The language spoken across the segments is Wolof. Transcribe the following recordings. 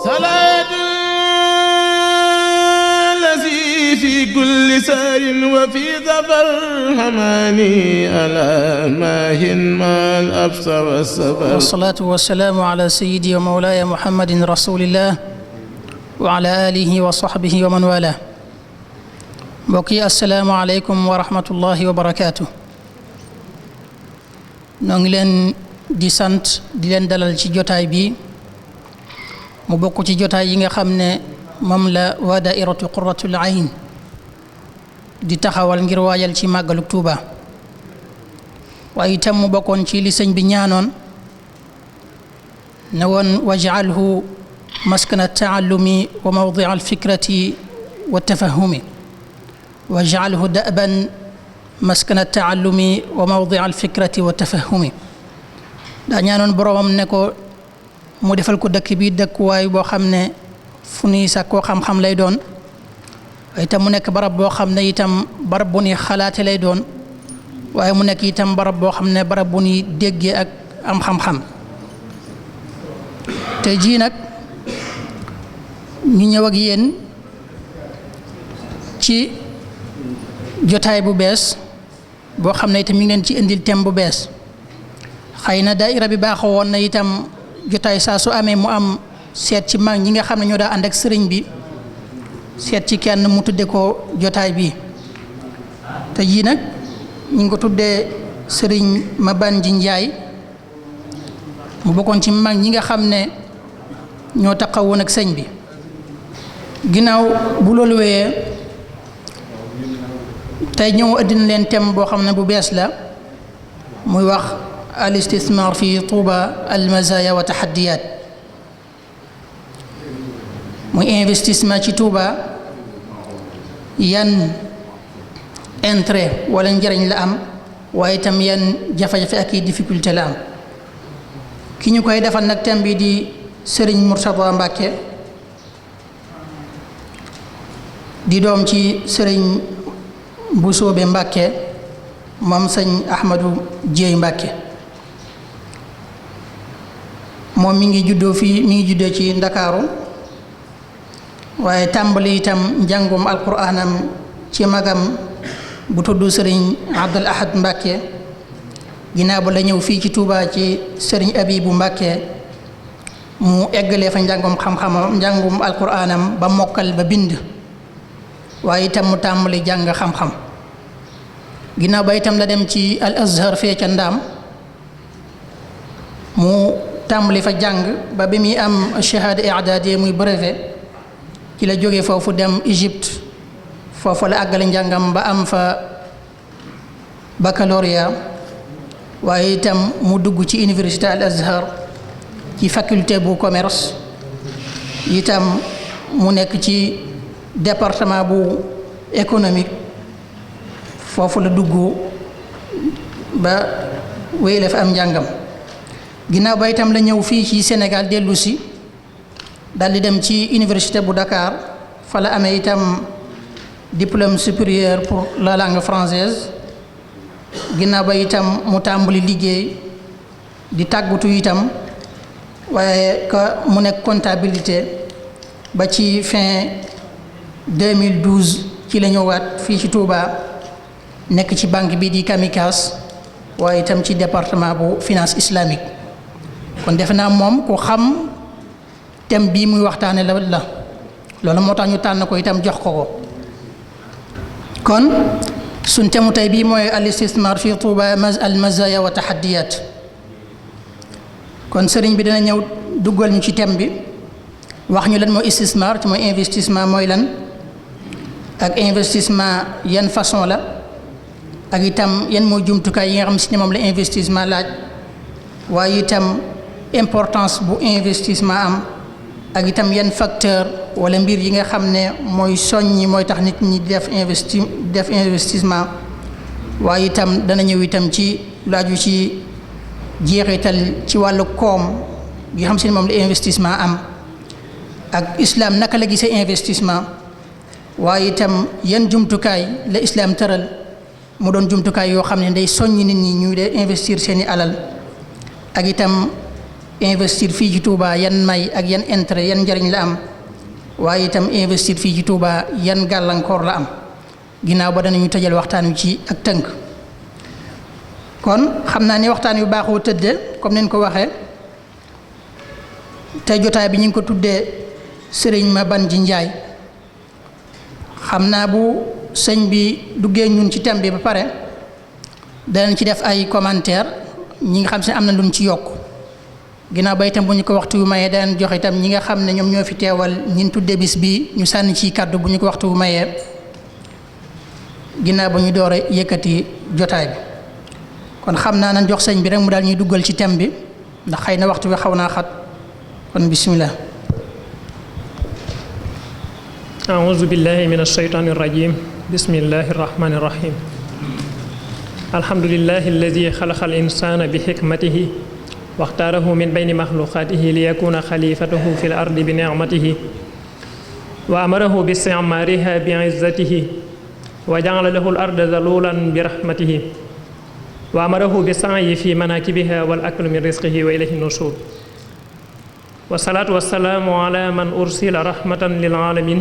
صلاة الذي في كل سار وفي ظفر حماني على ماهن ما الأبصر والسفر والصلاة والسلام على سيدي ومولاي محمد رسول الله وعلى آله وصحبه ومن والاه. mbokk yi assalaamu aleykum wa rahmatullahi wa barakaatu. noo ngi leen di sant di leen dalal ci jotaay bi mu bokk ci jotaay yi nga xam ne moom la waa daairatu qurratul ayn di taxawal ngir waajal ci màggalu Tuuba waaye itam mu bokkoon ci li sëñ bi ñaanoon ne woon waj'alhu maskana taallumi wa mawdia alfikrati wa tafahumi waj'alhu da'ban maskana taallumi wa mawdia alfikrati wa tafahumi. daa ñaanoon boroomam ne ko mu defal ko dëkk bi dëkkuwaay boo xam ne fu nuy sàkkoo xam-xam lay doon waaye itam mu nekk barab boo xam ne itam barab bu nuy xalaate lay doon waaye mu nekk itam barab boo xam ne barab bu nuy déggee ak am xam-xam. te jii nag ñu ñëw ak yéen ci jotaay bu bees boo xam ne itam ñu ngi leen ci indil thème bu bees. xëy na daayira bi baaxoo woon na itam jotaay saa su amee mu am seet ci mag ñi nga xam ne ñoo daa ànd ak sëriñ bi seet ci kenn mu tudde ko jotaay bi te jii nag ñu ngi ko tuddee sëriñ Mabanji Njaay mu bokkoon ci mag ñi nga xam ne ñoo taxawoon ak sëñ bi. ginnaaw bu loolu wéyee tey ñëw addina leen thème boo xam ne bu bees la muy wax al istismar fi Touba al mazaya wa tahaddiyat muy investissement ci Touba yan intérêt wala njëriñ la am waaye itam yan jafe-jafe ak i difficulté la am. ki ñu koy defal nag thème bi di Serigne Mourtada Mbacke di doom ci Serigne Boussoobe Mbacke moom sëñ Ahmadou Dieye Mbacke. moom mi ngi juddoo ci Ndakaaru waaye tàmbali itam njàngum alquraanam ci magam bu tudd Serigne Abdul Ahad Mbacke. ginnaaw ba la ñëw fii ci Touba ci Serigne Abibu Mbacke mu eggalee fa njàngum xam-xamam njàngum alquraanam ba mokkal ba bind waaye itam mu tàmbali jàng xam-xam. ginnaaw ba itam la dem ci al Azhar fee ca Ndaam mu tàmbali fa jàng ba bi muy am shahada i'dadiya muy brevet ci la jógee foofu dem Égypte foofu la àggale njàngam ba am fa baccalauréat waaye itam mu dugg ci université al Azhar ci faculté bu commerce itam mu nekk ci département bu économique foofu la dugg ba wéy fa am njàngam. ginnaaw ba itam la ñëw fii ci Sénégal dellu si dal di dem ci université bu Dakar fa la amee itam diplôme supérieur pour la langue française. ginnaaw ba itam mu tàmbali liggéey di tàggatu itam waaye ka mu nekk comptabilité ba ci fin 2012 ci la ñëwaat fii ci Touba nekk ci banque bi di Camicas waaye itam ci département bu finance islamique. kon defe naa moom ku xam thème bii muy waxtaane la loolu moo tax ñu tànn ko itam jox ko kon suñ thème tey bii mooy al istismar fi Touba al mazaya wa tahaddiyat. kon sëriñ bi dina ñëw duggal ñu ci thème bi wax ñu lan mooy istismar ci mooy investissement mooy lan ak investissement yan façon la ak itam yan mooy jumtukaay yi nga xam si ne moom la investissement laaj waaye itam importance bu investissement am ak itam yan facteur wala mbir yi nga xam ne mooy soññi mooy tax nit ñi def investissement waaye itam dana ñëw itam ci laaju ci jeexital ci wàllu koom yi xam si ne moom la investissement am ak islam naka la gisee investissement waaye itam yan jumtukaay la islam tëral mu doon jumtukaay yoo xam ne day soññi nit ñi ñu dee investir seeni alal ak itam investir fii ci Touba yan may ak yan intérêt yan njariñ la am waaye itam investir fii ci Touba yan gàllankoor la am ginnaaw ba danañu tëjal waxtaan wi ci ak tënk. kon xam naa ne waxtaan wi baaxoo tëdde comme ni ko waxee tey jotaay bi ñu ngi ko tuddee sëriñ Mabandji Ndiaye. xam naa bu sëñ bi duggee ñun ci thème bi ba pare danañ ci def ay commentaire ñi nga xam si am na luñ ci yokk ginnaaw ba itam bu ñu ko waxtu wu mayee danañ jox itam ñi nga xam ne ñoom ñoo fi teewal ñin tuddee bis bi ñu sànni ci kàddu bu ñu ko waxtu wu mayee ginnaaw ba ñu door a yëkkati jotaay bi. kon xam naa nañ jox sëñ bi rek mu daal ñuy duggal ci thème bi ndax xëy na waxtu bi xaw naa xat kon bismillah. أعوذ بالله من الشيطان الرجيم بسم الله الرحمن الرحيم الحمد لله الذي خلق الإنسان بحكمته واختاره من بين مخلوقاته ليكون خليفته في الأرض بنعمته وأمره باستعمارها بعزته وجعل له الأرض ذلولا برحمته وأمره بالسعي في مناكبها والأكل من رزقه وإليه النشور والصلاة والسلام على من أرسل رحمة للعالمين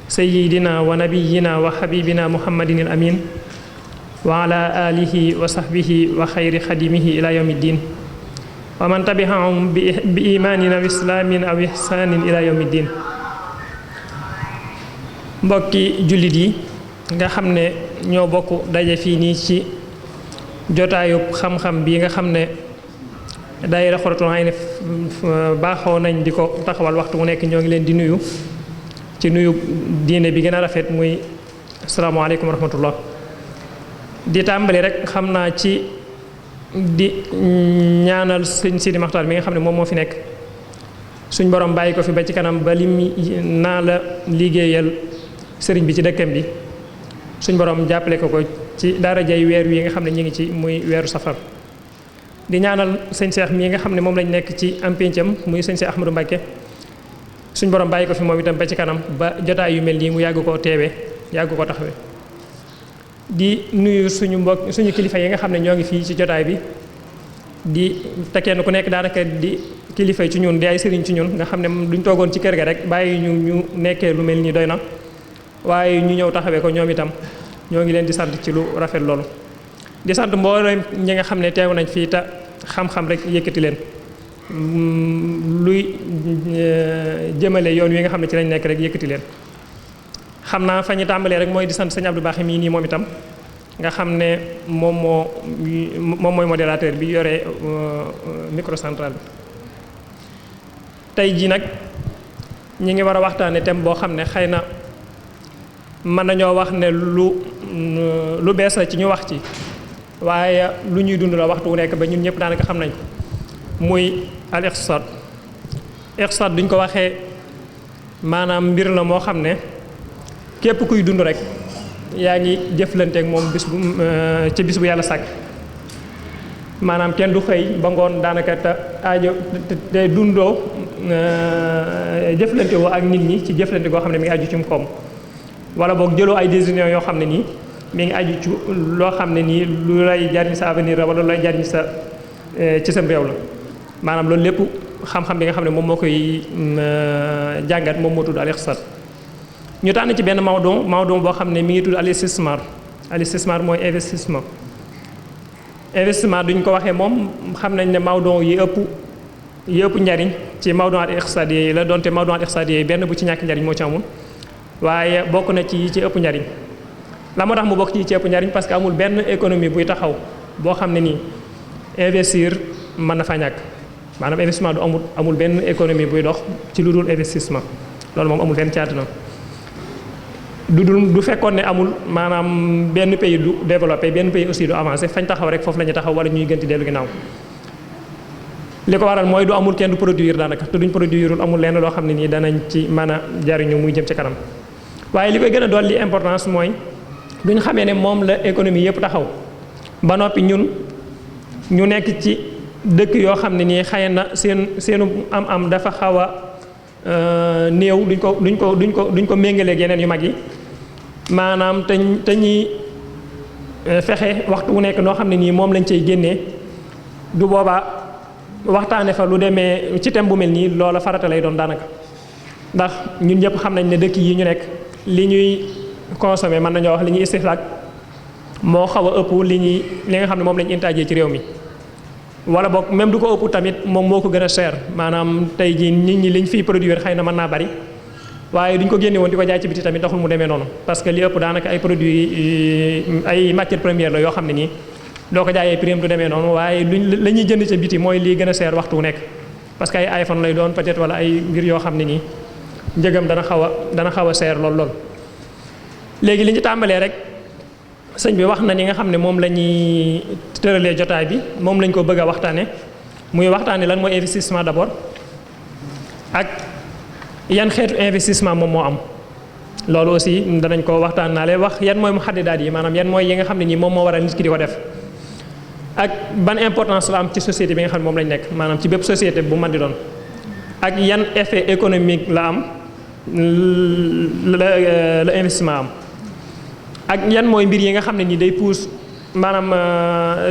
سيدنا ونبينا وحبيبنا محمد الأمين وعلى آله وصحبه وخير خدمه إلى يوم الدين ومن تبعهم بإيمان وإسلام أو إحسان إلى يوم الدين. mbokki jullit yi nga xam ne ñoo bokk daje fii nii ci jotaayub xam-xam bi nga xam ne daayira Xuratul Ayni baaxoo nañ di ko taxawal waxtu mu nekk ñoo ngi leen di nuyu ci nuyu diine bi gën a rafet muy asalaamaaleykum wa rahmatullah. di tàmbali rek xam naa ci di ñaanal sëñ Sidi Maxtaar mi nga xam ne moom moo fi nekk suñ borom bàyyi ko fi ba ci kanam ba lim naa la liggéeyal sëriñ bi ci dëkkam bi suñ borom jàppale ko ci darajay weer wi nga xam ne ñu ngi ci muy weeru safar. di ñaanal sëñ Cheikh mii nga xam ne moom lañ nekk ci am péncam muy sëñ Cheikh Ahmadou Mbacké suñ borom bàyyi ko fi moom itam ba ci kanam ba jotaay yu mel nii mu yàgg koo teewee yàgg koo taxawee. di nuyu suñu kilifa yi nga xam ne ñoo ngi fii ci jotaay bi di te kenn ku nekk daanaka di kilifa ci ñun di ay sëriñ ci ñun nga xam ne duñ toogoon ci kër ga rek bàyyi ñu nekkee lu mel nii doy na waaye ñu ñëw taxawee ko ñoom itam ñoo ngi leen di sant ci lu rafet loolu. di sant mboolem ñi nga xam ne teew nañ fii te xam-xam rek yëkkati leen luy jëmale yoon wi nga xam ne ci lañ nekk rek yëkkati leen. xam naa fa ñu tàmbalee rek mooy di sant sëñ Abdou Baaxe mii nii moom itam nga xam ne moom mooy modérateur bi yore microcentral bi. tey jii nag ñi ngi war a waxtaane thème boo xam ne xëy na mën nañoo wax ne lu bees la ci ñu wax ci waaye lu ñuy dund la waxtu wu nekk ba ñun ñëpp daanaka xam nañ ko muy al iqtisaad. iqtisaad duñ ko waxee maanaam mbir la moo xam ne képp kuy dund rek yaa ngi jëflanteek moom ci bis bu yàlla sàkk maanaam kenn du xëy ba ngoon daanaka te dundoo jëflante woo ak nit ñi ci jëflante goo xam ne mi ngi aju ci koom wala boog jëloo ay décisions yoo xam ne nii mi ngi aju ci loo xam ne nii lu lay jariñ sa avenir la wala lu lay jariñ ci sa réew la maanaam loolu lépp xam-xam bi nga xam ne moom moo koy jàngat moom moo tudd al iqtisaad. ñu tànn ci benn mawdu boo xam ne mi ngi tudd al istismar mooy investissement. investissement duñ ko waxee moom xam nañ ne mawdu yi ëpp njariñ ci mawdu'aat iqtisaadi yi la donte mawdu'aat iqtisaadi yi benn bu ci ñàkk njariñ moo ci amul waaye bokk na ci yi ci ëpp njariñ. la moo tax mu bokk ci yi ci ëpp njariñ parce que amul benn économie buy taxaw boo xam ne nii investir mën na fa ñàkk maanaam investissement amul benn économie buy dox ci lu dul investissement loolu moom amul benn ci àdduna du fekkoon ne amul maanaam benn pays du développé benn pays aussi du avancé fañ taxaw rek foofu la ñu taxaw wala ñuy gën di dellu ginnaaw. li ko waral mooy du amul kenn du produire daanaka te duñ produire amul lenn loo xam ne nii danañ ci mën a jariñu muy jëm ci kanam waaye li koy gën a dolli importance mooy duñ xamee ne moom la économie yëpp taxaw ba noppi ñun ñu nekk ci dëkk yoo xam ne nii xëy na seenu am dafa xaw a néew duñ ko méngaleeg yeneen yu mag yi maanaam te ñuy fexe waxtu wu nekk noo xam ne nii moom lañ cay génnee du boobaa waxtaane fa lu demee ci thème bu mel nii loola farata lay doon daanaka ndax ñun ñëpp xam nañ ne dëkk yi ñu nekk li ñuy consommer mën nañoo wax li ñuy istihlaak moo xaw a ëpp li nga xam ne moom lañ intaajee ci réew mi wala boog même du ko ëpp tamit moom moo ko gën a cher maanaam tey jii nit ñi liñ fiy produire xëy na mën naa bari waaye duñ ko génne woon di ko jaay ci biti tamit taxul mu demee noonu parce que li ëpp daanaka ay produits ay matières premières la yoo xam ne nii doo ko jaayee prix du demee noonu waaye la ñuy jënd ca biti mooy lii gën a cher waxtu wu nekk parce que ay iPhone lay doon peut-être wala ay mbir yoo xam ne nii njëgam dana xaw a cher lool. léegi li ñu tàmbalee rek sëñ bi wax na ni nga xam ne moom la ñuy tëralee jotaay bi moom lañ ko bëgg a waxtaane muy waxtaane lan mooy investissement d'abord ak yan xeetu investissement moom moo am loolu aussi danañ ko waxtaan naale wax yan mooy muhaddidaat yi maanaam yan mooy yi nga xam ne nii moom moo waral nit ki di ko def ak ban importance la am ci société bi nga xam ne moom lañ nekk maanaam ci bépp société bu mën di doon ak yan effet économique la am la investissement am ak yan mooy mbir yi nga xam ne nii day pousse maanaam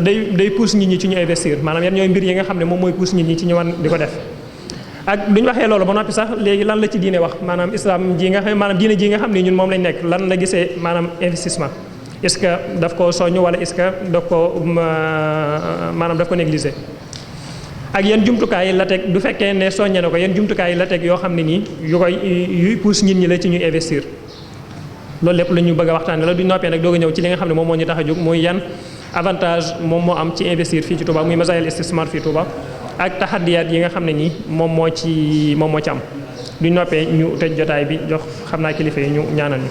day pousse nit ñi ci ñu investir maanaam yan ñooy mbir yi nga xam ne moom mooy pousse nit ñi ci ñu wan di ko def ak duñ waxee loolu ba noppi sax léegi lan la ci diine wax maanaam islam ji nga xam maanaam diine ji nga xam ne ñun moom lañ nekk lan la gisee maanaam investissement est-ce que daf ko soññ wala est-ce que daf ko maanaam daf ko négliger ak yan jumtukaay la teg du fekkee ne soññee na ko yan jumtukaay la teg yoo xam ne nii yuy pousse nit ñi la ci ñuy investir loolu lépp la ñu bëgg a waxtaane la duñ noppee nag doog a ñëw ci li nga xam ne moom moo ñu tax a jóg muy yan avantage moom moo am ci investir fii ci Touba muy masaayil istismar fii Touba ak taxadiyaat yi nga xam ne nii moom moo ci am duñ noppee ñu tëj jotaay bi jox xam naa kilifa yi ñu ñaanal ñu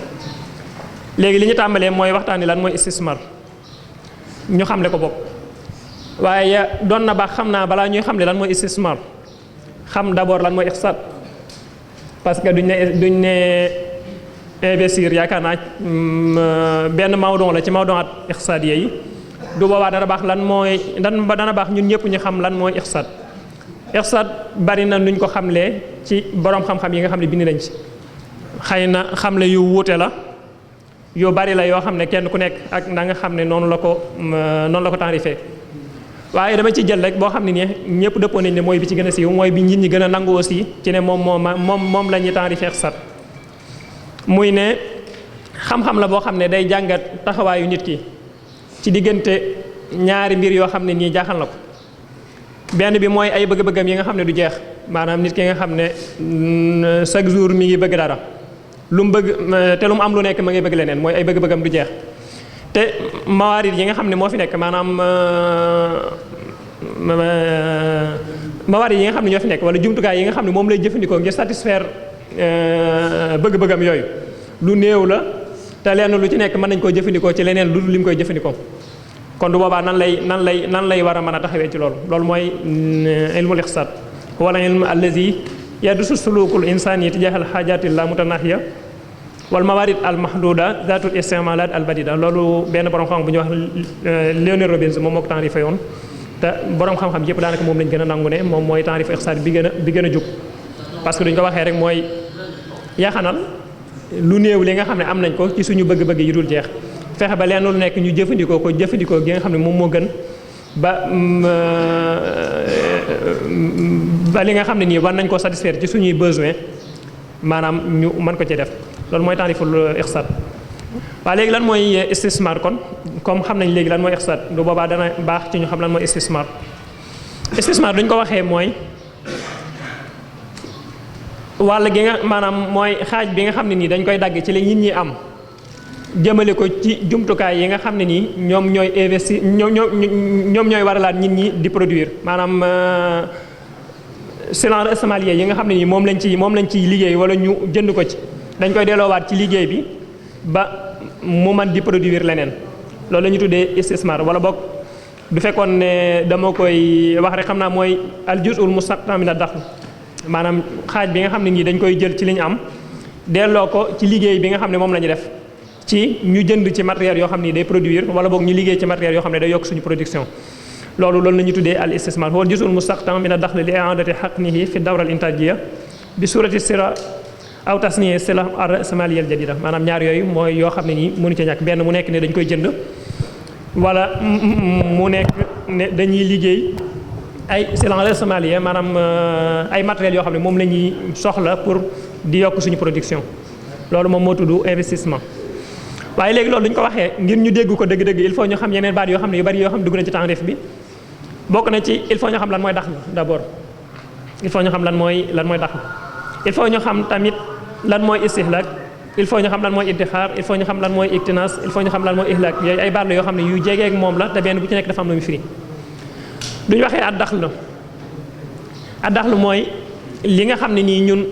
léegi li ñu tàmbalee mooy waxtaani lan mooy istismar ñu xamle ko bopp waaye doon na baax xam naa balaa ñuy xamle lan mooy istismar xam d'abord lan mooy iqtisad parce que duñ ne investir yaakaar naa benn mawdon la ci mawdonaat iqtisadiya yi du boobaa dana baax dana baax ñun ñëpp ñu xam lan mooy iqtisad bari na nuñ ko xamlee ci borom xam-xam yi nga xam ne bind nañ ci xëy na xamle yu wuute la yu bari la yoo xam ne kenn ku nekk ak na nga xam ne noonu la ko taarifee waaye dama ci jël rek boo xam ne nii ñëpp dëppoo nañ ne mooy bi ci gën a siiw mooy bi nit ñi gën a nangu aussi ci ne moom la ñuy taarifee iqtisad muy ne xam-xam la boo xam ne day jàngat taxawaayu nit ki ci diggante ñaari mbir yoo xam ne nii jaaxal na ko benn bi mooy ay bëgg-bëggam yi nga xam ne du jeex maanaam nit ki nga xam ne chaque jour mi ngi bëgg dara lu mu bëgg te lu mu am lu nekk ma ngi bëgg leneen mooy ay bëgg-bëggam du jeex te mawaarid yi nga xam ne moo fi nekk maanaam mawaarid yi nga xam ne ñoo fi nekk wala jumtukaay yi nga xam ne moom lay jëfandikoo ngir satisfaire bëgg-bëggam yooyu lu néew la te lenn lu ci nekk mën nañ koo jëfandikoo ci leneen lu dul li mu koy jëfandikoo kon du boobaa nan lay war a mën a taxawee ci loolu mooy ilmul iqtisad wala ilm allazi yadrusu sulukul insani tijahal xaajaati la mutanahiya wal mawarid al mahduda zatul istimalat al badida loolu benn borom xam bu ñuy wax Leonard Robbins moom moo ko taarifé yoon te borom xam-xam yëpp daanaka moom lañ gën a nangu ne moom mooy taarif iqtisad bi gën a jub parce que duñ ko waxee rek mooy yaxanal lu néew li nga xam ne am nañ ko ci suñu bëgg-bëgg yi dul jeex fexe ba leen lu nekk ñu jëfandikoo gi nga xam ne moom moo gën ba li nga xam ne nii war nañ koo satisfaire ci suñuy besoin maanaam ñu mën ko ci def loolu mooy taariful iqtisad waaye léegi lan mooy istismar kon comme xam nañ léegi lan mooy iqtisad du boobaa dana baax ci ñu xam lan mooy istismar duñ ko waxee mooy wàll gi nga maanaam mooy xaaj bi nga xam ne nii dañ koy dagg ci la nit ñi am jëmale ko ci jumtukaay yi nga xam ne nii ñoom ñooy investir ñoom ñooy waralaat nit ñi di produire maanaam silence estimalier yi nga xam ne nii moom lañ ciy liggéey wala ñu jënd ko ci dañ koy delloowaat ci liggéey bi ba mu man di produire leneen loolu la ñu tuddee istismar wala boog du fekkoon ne dama koy wax rek xam naa mooy al juz'ul mustaqtam min ad-daxl maanaam xaaj bi nga xam ne nii dañ koy jël ci li ñu am delloo ko ci liggéey bi nga xam ne moom la ñu def ci ñu jënd ci matériel yoo xam ne day produire wala boog ñu liggéey ci matériel yoo xam ne day yokk suñu production loolu la ñu tuddee al istismar huwa juz'un mustaqtam min ad-daxl li i'adati haqnihi fi dawra al-intajiyya bi surati sira aw tasniya sila ar-rasamaliya al-jadida maanaam ñaar yooyu mooy yoo xam ne nii mënu ci ñàkk benn mu nekk ne dañ koy jënd wala mu nekk ne dañuy liggéey ay silence ressemalier maanaam ay matériels yoo xam ne moom la ñuy soxla pour di yokk suñu production loolu moom moo tudd investissement. waaye léegi loolu duñ ko waxee ngir ñu dégg ko dëgg-dëgg il faut ñu xam yeneen baat yoo xam ne yu bari yoo xam ne dugg na ci taarif bi bokk na ci il faut ñu xam lan mooy daxl d'abord il faut ñu xam lan mooy daxl il faut ñu xam tamit lan mooy istihlak il faut ñu xam lan mooy iddixaar il faut ñu xam lan mooy iktinaas il faut ñu xam lan mooy ihlak yooyu ay baat la yoo xam ne yu jege ak moom la te benn bu ci nekk dafa am lu mu firi duñ waxee ad daxl mooy li nga xam ne nii ñun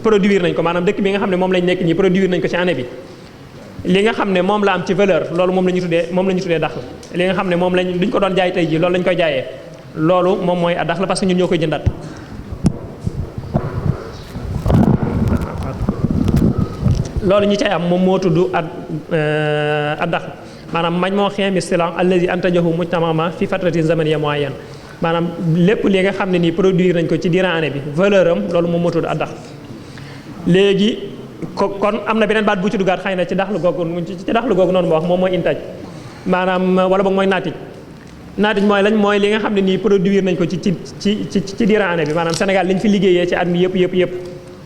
produire nañ ko maanaam dëkk bi nga xam ne moom lañ nekk ñi produire nañ ko ci année bi li nga xam ne moom la am ci valeur loolu moom la ñu tuddee daxl li nga xam ne moom lañ duñ ko doon jaay tey jii loolu lañ koy jaayee loolu moom mooy ad daxl parce que ñun ñoo koy jëndaat. loolu ñi cay am moom moo tudd ad daxl maanaam majmoo xeemi silan allazi antajahu mujtamama fi fatratin zamaniya muayyan maanaam lépp li nga xam ne nii produire nañ ko ci durant année bi valeur am loolu moom moo tudd ad daxl léegi kon am na beneen baat bu ci duggaat xëy na ci daxlu googu noonu ma wax moom mooy intaaj maanaam wala boog mooy naatij mooy lañ mooy li nga xam ne nii produire nañ ko ci durant année bi maanaam Sénégal liñ fi liggéeyee ci at mi yëpp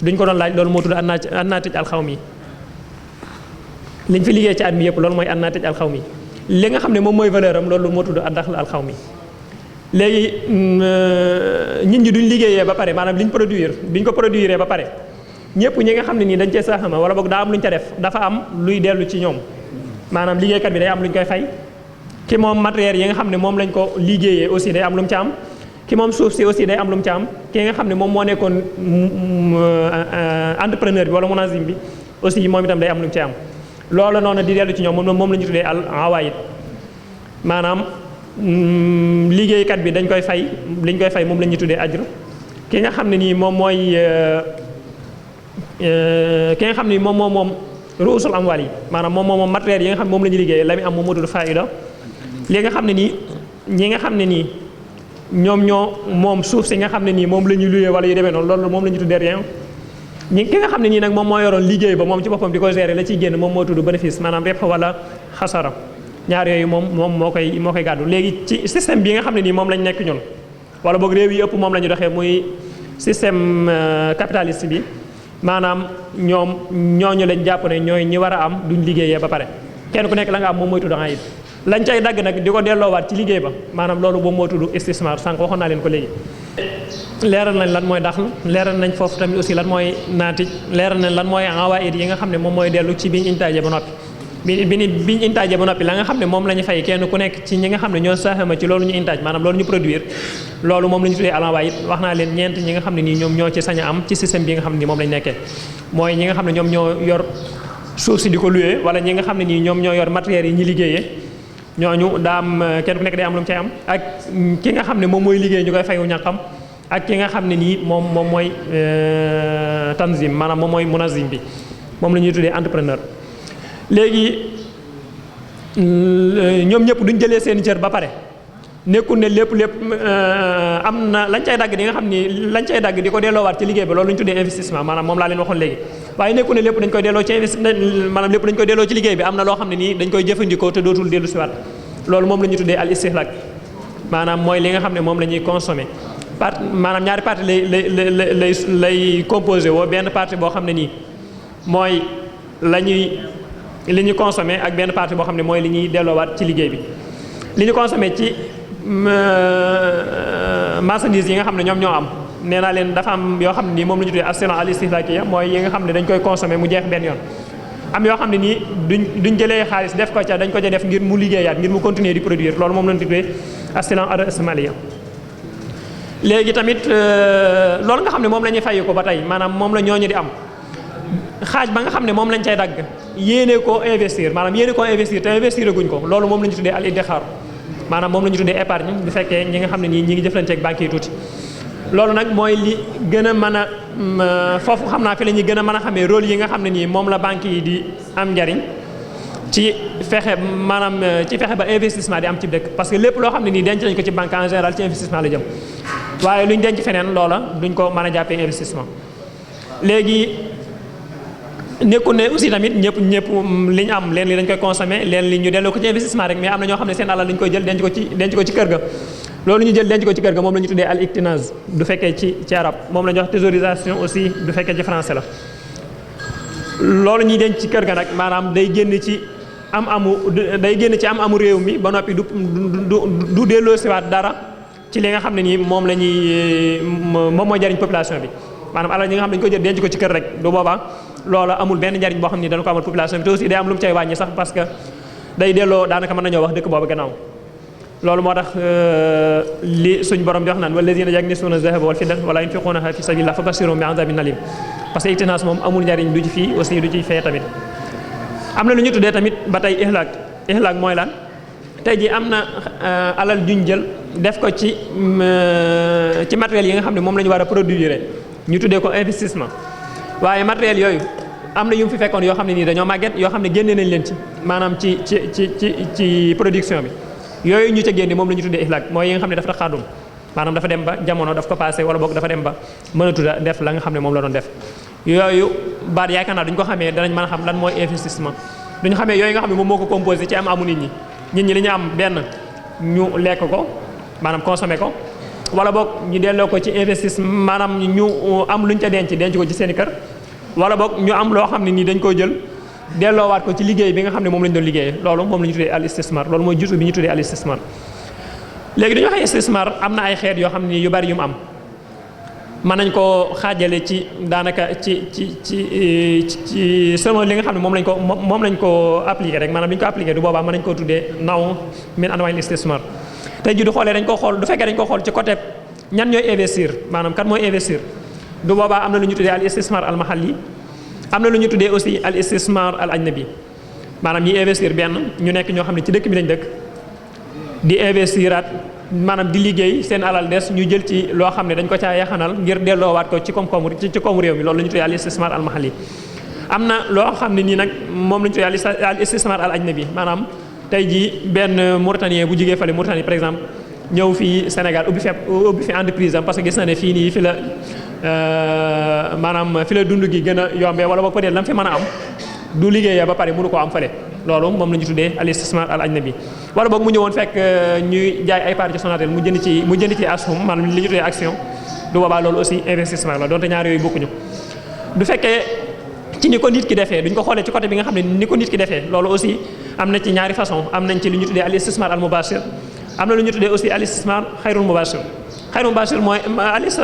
duñ ko doon laaj loolu moo tudd an naatij alxawmi liñ fi liggéey ci at mi yëpp loolu mooy an naatij alxawmi li nga xam ne moom mooy valeur am loolu moo tudd ad daxl alxawmi léegi nit ñi duñ liggéeyee ba pare maanaam liñ biñ ko produire ba pare ñëpp ñi nga xam ne nii dañ cee saxama wala boog daa am lu ñu ca def dafa am luy dellu ci ñoom maanaam liggéeykat bi day am lu ñu koy fay ki moom matériel yi nga xam ne moom lañ ko liggéeyee aussi day am lu mu ca am ki moom suuf si aussi day am lu mu ca am ki nga xam ne moom moo nekkoon entrepreneur bi wala munazim bi aussi moom itam day am lu mu ca am loolu noonu di dellu ci ñoom moom la ñu tuddee al awaayid maanaam liggéeykat bi dañ koy fay liñ koy fay moom la ñu tuddee ajr ki nga xam ne nii moom mooy ki nga xam ne moom ruusul amwaal yi maanaam moom matériel yi nga xam ne moom la ñu liggéeyee la muy am moom moo tudd faida li nga xam ne nii ñi nga xam ne nii ñoom ñoo moom suuf si nga xam ne nii moom la ñu luyee wala yu demee noonu loolu moom la ñu tuddee rien ki nga xam ne nii nag moom moo yoroon liggéey ba moom ci boppam di ko gérer la ciy génn moom moo tudd bénéfice maanaam ribh wala xasara ñaar yooyu moom moo koy gàddu léegi ci système bi nga xam ne nii moom lañ nekk ñun wala boog réew yi ëpp moom la ñu doxee muy système capitaliste bi maanaam ñooñu lañ jàpp ne ñooy ñi war a am duñ liggéeyee ba pare kenn ku nekk la nga am moom mooy tudd ayib lañ cay dagg nag di ko delloowaat ci liggéey ba maanaam loolu moom moo tudd istismar sànq waxoon naa leen ko léegi. leeral nañ lan mooy daxl leeral nañ foofu tamit aussi lan mooy naatij leeral nañ lan mooy awaid yi nga xam ne moom mooy dellu ci biñ intaajee ba noppi biñ intaajee ba noppi la nga xam ne moom la ñu fay kenn ku nekk ci ñi nga xam ne ñoo saxama ci loolu ñu intaaj maanaam loolu ñu produire loolu moom la ñu tuddee al awaid wax naa leen ñeent ñi nga xam ne nii ñoom ñoo ci sañ a am ci système bi nga xam ne nii moom lañ nekkee mooy ñi nga xam ne ñoom ñoo yor suuf si di ko loué wala ñi nga xam ne nii ñoom ñoo yor matériels yi ñi liggéeyee ñooñu daa am kenn ku nekk day am lu mu cay am ak ki nga xam ne moom mooy liggéey ñu koy fayu ñàkkam ak ki nga xam ne nii moom mooy tanzim maanaam moom mooy munazim bi moom la ñuy tuddee entrepreneur léegi ñoom ñëpp duñ jëlee seen cër ba pare nekkul ne lépp am na lañ cay dagg di nga xam ni lañ cay dagg di ko delloowaat ci liggéey ba loolu la ñu tuddee investissement maanaam moom laa leen waxoon léegi waaye nekkul ne lépp dañ koy delloo ci maanaam lépp dañ koy delloo ci liggéey bi am na loo xam ne nii dañ koy jëfandikoo te dootul dellu siwaat loolu moom la ñu tuddee al istihlak maanaam mooy li nga xam ne moom la ñuy consommer maanaam ñaari partie lay composé woo benn partie boo xam ne nii mooy li ñu consommé ak benn partie boo xam ne mooy li ñuy delloowaat ci liggéey bi li ñu consommé ci marchandise yi nga xam ne ñoom ñoo am nee naa leen dafa am yoo xam ne nii moom la ñu tuddee as-silan al-istihlakiya mooy yi nga xam ne dañ koy consommé mu jeex benn yoon am yoo xam ne nii duñ jëlee xaalis def ko ca dañ ko ca def ngir mu liggéeyaat ngir mu continuer di produire loolu moom la ñu tuddee as-silan ar-rasmaliya léegi tamit loolu nga xam ne moom la ñuy fay ko ba tey maanaam moom la ñooñu di am xaaj ba nga xam ne moom lañ cay dagg yéene koo investir maanaam yéene koo investir te investir guñ ko loolu moom la ñu tuddee al iddixaar maanaam moom la ñu tuddee épargne bu fekkee ñi nga xam ne nii ñi ngi jëflante ak banques yi tuuti loolu nag mooy li gën a mën a foofu xam naa fi la ñuy gën a mën a xamee rôle yi nga xam ne nii moom la banques yi di am njariñ ci fexe maanaam ci fexe ba investissement di am ci dëkk parce que lépp loo xam ne nii denc nañ ko ci banque en général ci investissement la jëm waaye luñ denc feneen loola duñ ko mën a jàppee investissement léegi nekkul ne aussi tamit ñëpp li ñu am leen li dañ koy consommer leen li ñu delloo ko ci investissement rek mais am na ñoo xam ne seen alal dañ koy jël denc ko ci kër ga loolu ñu jël denc ko ci kër ga moom la ñu tuddee al iktinaz du fekkee ci arab moom la ñu wax thésaurisation aussi du fekkee ci français la. loolu ñuy denc ci kër ga nag maanaam day génn ci am-amu réew mi ba noppi du delloosiwaat dara ci li nga xam ne nii moom la ñuy moom mooy jariñ population bi maanaam alal ñi nga xam ne dañu ko jël denc ko ci kër rek du boobaa loola amul benn njariñ boo xam ne dana ko amal population bi te aussi day am lu mu cay wàññi sax parce que day delloo daanaka mën nañoo wax dëkk boobu gannaaw. loolu moo tax li suñ borom di wax naan wallazina yaknizuna zahaba wal fiddata wala yunfiqunaha fi sabilillah fabashshirhum bi azabin alim parce que iktinas moom amul njariñ du ci fii aussi du ci fee tamit. am na lu ñu tuddee tamit ba tey ihlaak mooy lan tey ji am na alal juñ jël def ko ci matériels yi nga xam ne moom la ñu war a produire ñu tuddee ko investissement waaye matériels yooyu am na yu mu fi fekkoon yoo xam ne nii dañoo màgget yoo xam ne génne nañ leen ci maanaam ci production bi. yooyu ñu ca génne moom la ñu tuddee ihlaak mooy yi nga xam ne dafa taxaadum maanaam dafa dem ba jamono daf ko passé wala boog dafa dem ba mënatu da def la nga xam ne moom la doon def yooyu baat yaakaar naa duñ ko xamee danañ mën a xam lan mooy investissement duñu xamee yooyu nga xam ne moom moo ko composé ci amu nit ñi li ñu am benn ñu lekk ko maanaam consommé ko wala boog ñu delloo ko ci investissement maanaam ñu am luñ ca denc ko ci seen i kër wala boog ñu am loo xam ne nii dañ koo jël delloowaat ko ci liggéey bi nga xam ne moom lañ doon liggéeyee loolu moom la ñu tuddee al istismar loolu mooy jutu bi ñu tuddee al istismar léegi dañu waxee istismar am na ay xeet yoo xam ne yu bari yu mu am mën nañ koo xaajale ci daanaka ci selon li nga xam ne moom lañ ko appliqué rek maanaam bi ñu ko appliqué du boobaa mën nañ koo tuddee naw min anwaa'il istismar tey ji du xoolee dañ ko xool du fekkee dañ ko xool ci côté ñan ñooy investir maanaam kan mooy investir du boobaa am na lu ñu tuddee al istismar al mahalli am na lu ñu tuddee aussi al istismar al ajnabi maanaam ñi investir benn ñu nekk ñoo xam ne ci dëkk bi lañ dëkk di investiraat maanaam di liggéey seen alal des ñu jël ci loo xam ne dañ ko caa yaxanal ngir delloowaat ko ci koom réew mi loolu la ñu tuddee al istismar al mahalli am na loo xam ne nii nag moom la ñu tuddee al istismar al ajnabi maanaam tey jii benn Mauritanien bu jigee fale Mauritanie par exemple ñëw fii Sénégal ubbi fi entreprise am parce que gis na ne fii nii fi la maanaam fi la dund gi gën a yombee wala boog peut-être lam fi mën a am du liggéeyee ba pare mënu koo am fale loolu moom la ñu tuddee al istismar al ajnabi wala boog mu ñëwoon fekk ñuy jaay ay parts ci Sonatel mu jënd ci asum maanaam li ñu tuddee action du boobaa loolu aussi investissement la donte ñaar yooyu bokkuñu du fekkee ci ni ko nit ki defee duñ ko xoolee ci côté bi nga xam ne ni ko nit ki defee loolu aussi am na ci ñaari façon am nañ ci lu ñu tuddee al istismar al mubashir am na lu ñu tuddee aussi al istismar xayrul mubashir xayrul mubashir mooy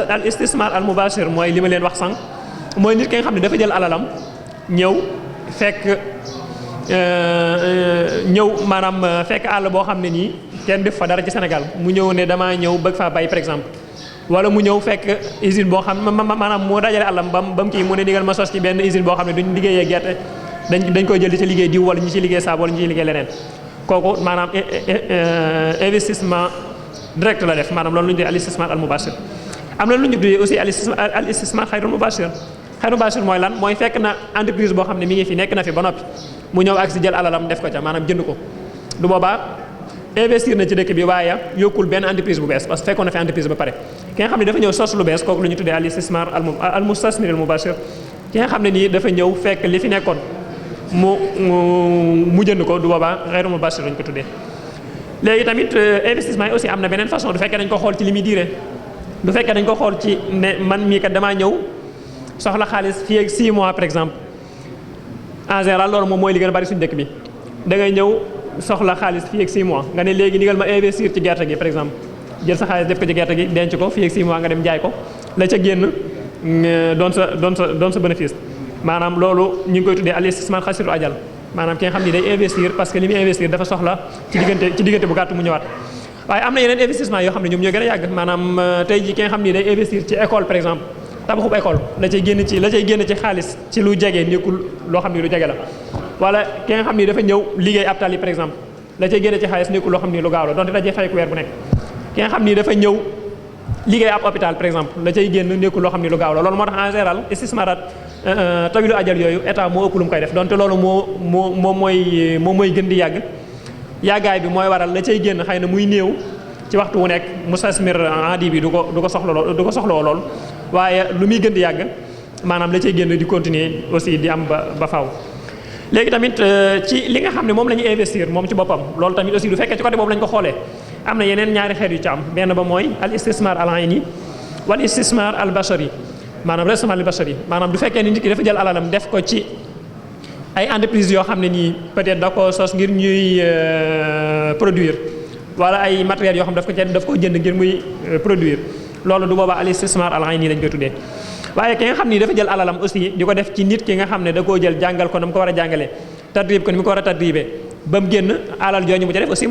al istismar al mubashir mooy li ma leen wax sànq mooy nit ki nga xam ne dafa jël alalam ñëw fekk àll boo xam ne nii kenn def fa dara ci Sénégal mu ñëw ne damaa ñëw bëgg faa bay par exemple wala mu ñëw fekk usine boo xam maanaam moo dajale àllam ba mu kii mu ne digal ma sos ci benn usine boo xam ne duñ liggéeyee gerte dañ koy jël di ci liggéey diw wala ñu ci liggéey saabu wala ñu ci liggéey leneen kooku maanaam investissement direct la def maanaam loolu lu ñu tuddee al istismar al mubashir am na lu ñu tuddee aussi al istismar xayrul mubashir xayrul mubashir mooy lan mooy fekk na entreprise boo xam ne mi ngi fi nekk na fi ba noppi mu ñëw ak si jël alalam def ko ca maanaam jënd ko du boobaa investir na ci dëkk bi waaye yokkul benn entreprise bu bees parce que fekkoon na fi entreprise ba pare ki nga xam ne dafa ñëw sos lu bees kooku lu ñu tuddee al istismar al mustasmir al mubashir ki nga xam ne nii dafa ñëw fekk li fi nekkoon mu jënd ko du boobaa xayrul mubashir lañ ko tuddee. léegi tamit investissement yi aussi am na beneen façon du fekkee dañ ko xool ci li muy diire du fekkee dañ ko xool ci ne man mii kat damaa ñëw soxla xaalis fii ak 6 mois par exemple en général loolu moom mooy li gën a bari suñu dëkk bi da ngay ñëw soxla xaalis fii ak 6 mois nga ne léegi ndigal ma investir ci gerte gi par exemple jël sa xaalis def ko ci gerte gi denc ko fii ak 6 mois nga dem jaay ko la ca génn doon sa bénéfice maanaam loolu ñu ngi koy tuddee al istismar xasiru ajal maanaam ki nga xam ni day investir parce que li muy investir dafa soxla ci diggante bu gàtt mu ñëwaat waaye am na yeneen investissement yoo xam ne ñoom ñoo gën a yàgg maanaam tey ji ki nga xam ni day investir ci école par exemple tabaxub école la cay génn ci xaalis ci lu jege nekkul loo xam ni lu jege la wala ki nga xam ni dafa ñëw liggéey ab tali par exemple la cay génn ci xaalis nekkul loo xam ni lu gaaw la donte dajee fay ku weer bu nekk ki nga xam ni dafa ñëw liggéey ab hôpital par exemple la cay génn nekkul loo xam ni lu gaaw la loolu moo tax en général istismarat tawilu ajal yooyu état moo ëpp lu mu koy def donte loolu moom mooy gën di yàgg yàggaay bi mooy waral la cay génn xëy na muy néew ci waxtu wu nekk mustasmir adi bi du ko soxla lool waaye lu muy gën di yàgg maanaam la cay génn di continuer aussi di am ba faaw. léegi tamit ci li nga xam ne moom la ñuy investir moom ci boppam loolu tamit aussi du fekkee ci côté boobu lañ ko xoolee am na yeneen ñaari xeet yu ci am benn ba mooy al istismar al ayni wal istismar al bashari maanaam restement al bashari maanaam du fekkee ni nit ki dafa jël alalam def ko ci ay entreprise yoo xam ne nii peut-être da ko sos ngir ñuy produire wala ay matériels yoo xam daf ko jënd ngir muy produire loolu du boobaa al istismar al ayni lañ koy tuddee. waaye ki nga xam ni dafa jël alalam aussi di ko def ci nit ki nga xam ne da koo jël jàngal ko na mu ko war a jàngalee tadrib ko ni mu ko war a tadribee ba mu génn alal jooju mu ca def aussi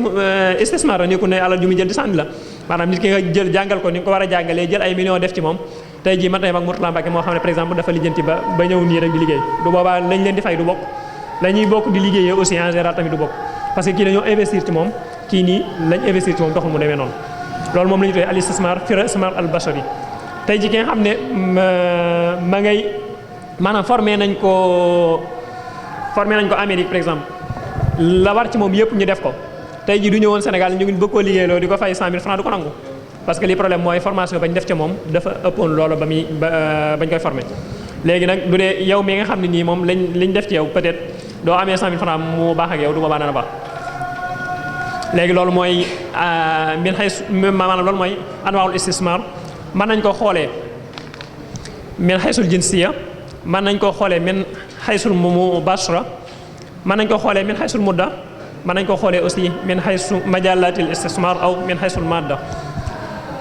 istismar la ni ku ne alal ju mu jël di sànni la maanaam nit ki nga jël jàngal ko ni nga ko war a jàngalee jël ay millions def ci moom tey jii man tey mag Mourtala Mbacke moo xam ne par exemple dafa lijjanti ba ñëw nii rek di liggéey du boobaa lañ leen di fay du bokk la ñuy bokk di liggéeyee aussi en général tamit du bokk parce que kii dañoo investir ci moom kii nii lañ investir ci moom doxul mu demee noonu loolu moom la ñu tuddee al istismar fi istismar al bashari tey ji ki nga xam ne ma ngay maanaam formé nañ ko Amérique par exemple la war ci moom yëpp ñu def ko tey ji du ñëwoon Sénégal ñu ngi bëgg koo liggéeyloo di ko fay 100 000 francs du ko nangu parce que li problème mooy formation bañ def ca moom dafa ëppoon loolu bañ koy formé léegi nag du dee yow mi nga xam ne nii moom liñ def ci yow peut-être doo amee 100 000 francs mu baax ak yow du boobaa dana baax léegi loolu mooy min xay maanaam loolu mooy anwaa'ul istismar mën nañ koo xoolee min xaysul jinsiya mën nañ koo xoolee min xaysul mubashara mën nañ koo xoolee min xaysul mudda mën nañ koo xoolee aussi min xaysu majalatil istismar aw min xaysul madda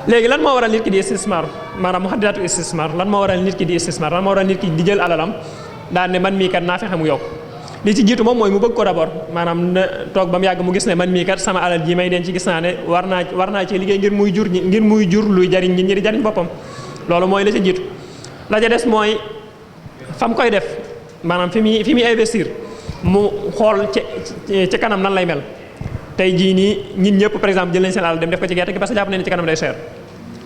léegi lan moo waral nit ki di istismar maanaam muhaddidatu istismar lan moo waral nit ki di istismar lan moo waral nit ki di jël alalam daan ne man mii kat naa fexe mu yokk li ci jiitu moom mooy mu bëgg ko d'abord maanaam na toog ba mu yàgg mu gis ne man mii kat sama alal ji may denc gis naa ne war naa ci liggéey ngir muy jur luy jariñ nit ñi di jariñ boppam loolu mooy la ca jiitu la ca des mooy fa mu koy def maanaam fi muy investir mu xool ci kanam nan lay mel tey jii nii ñun ñëpp par exemple jël nañ seen alal dem def ko ci gerte gi parce que jàpp nañ ne ci kanam day cher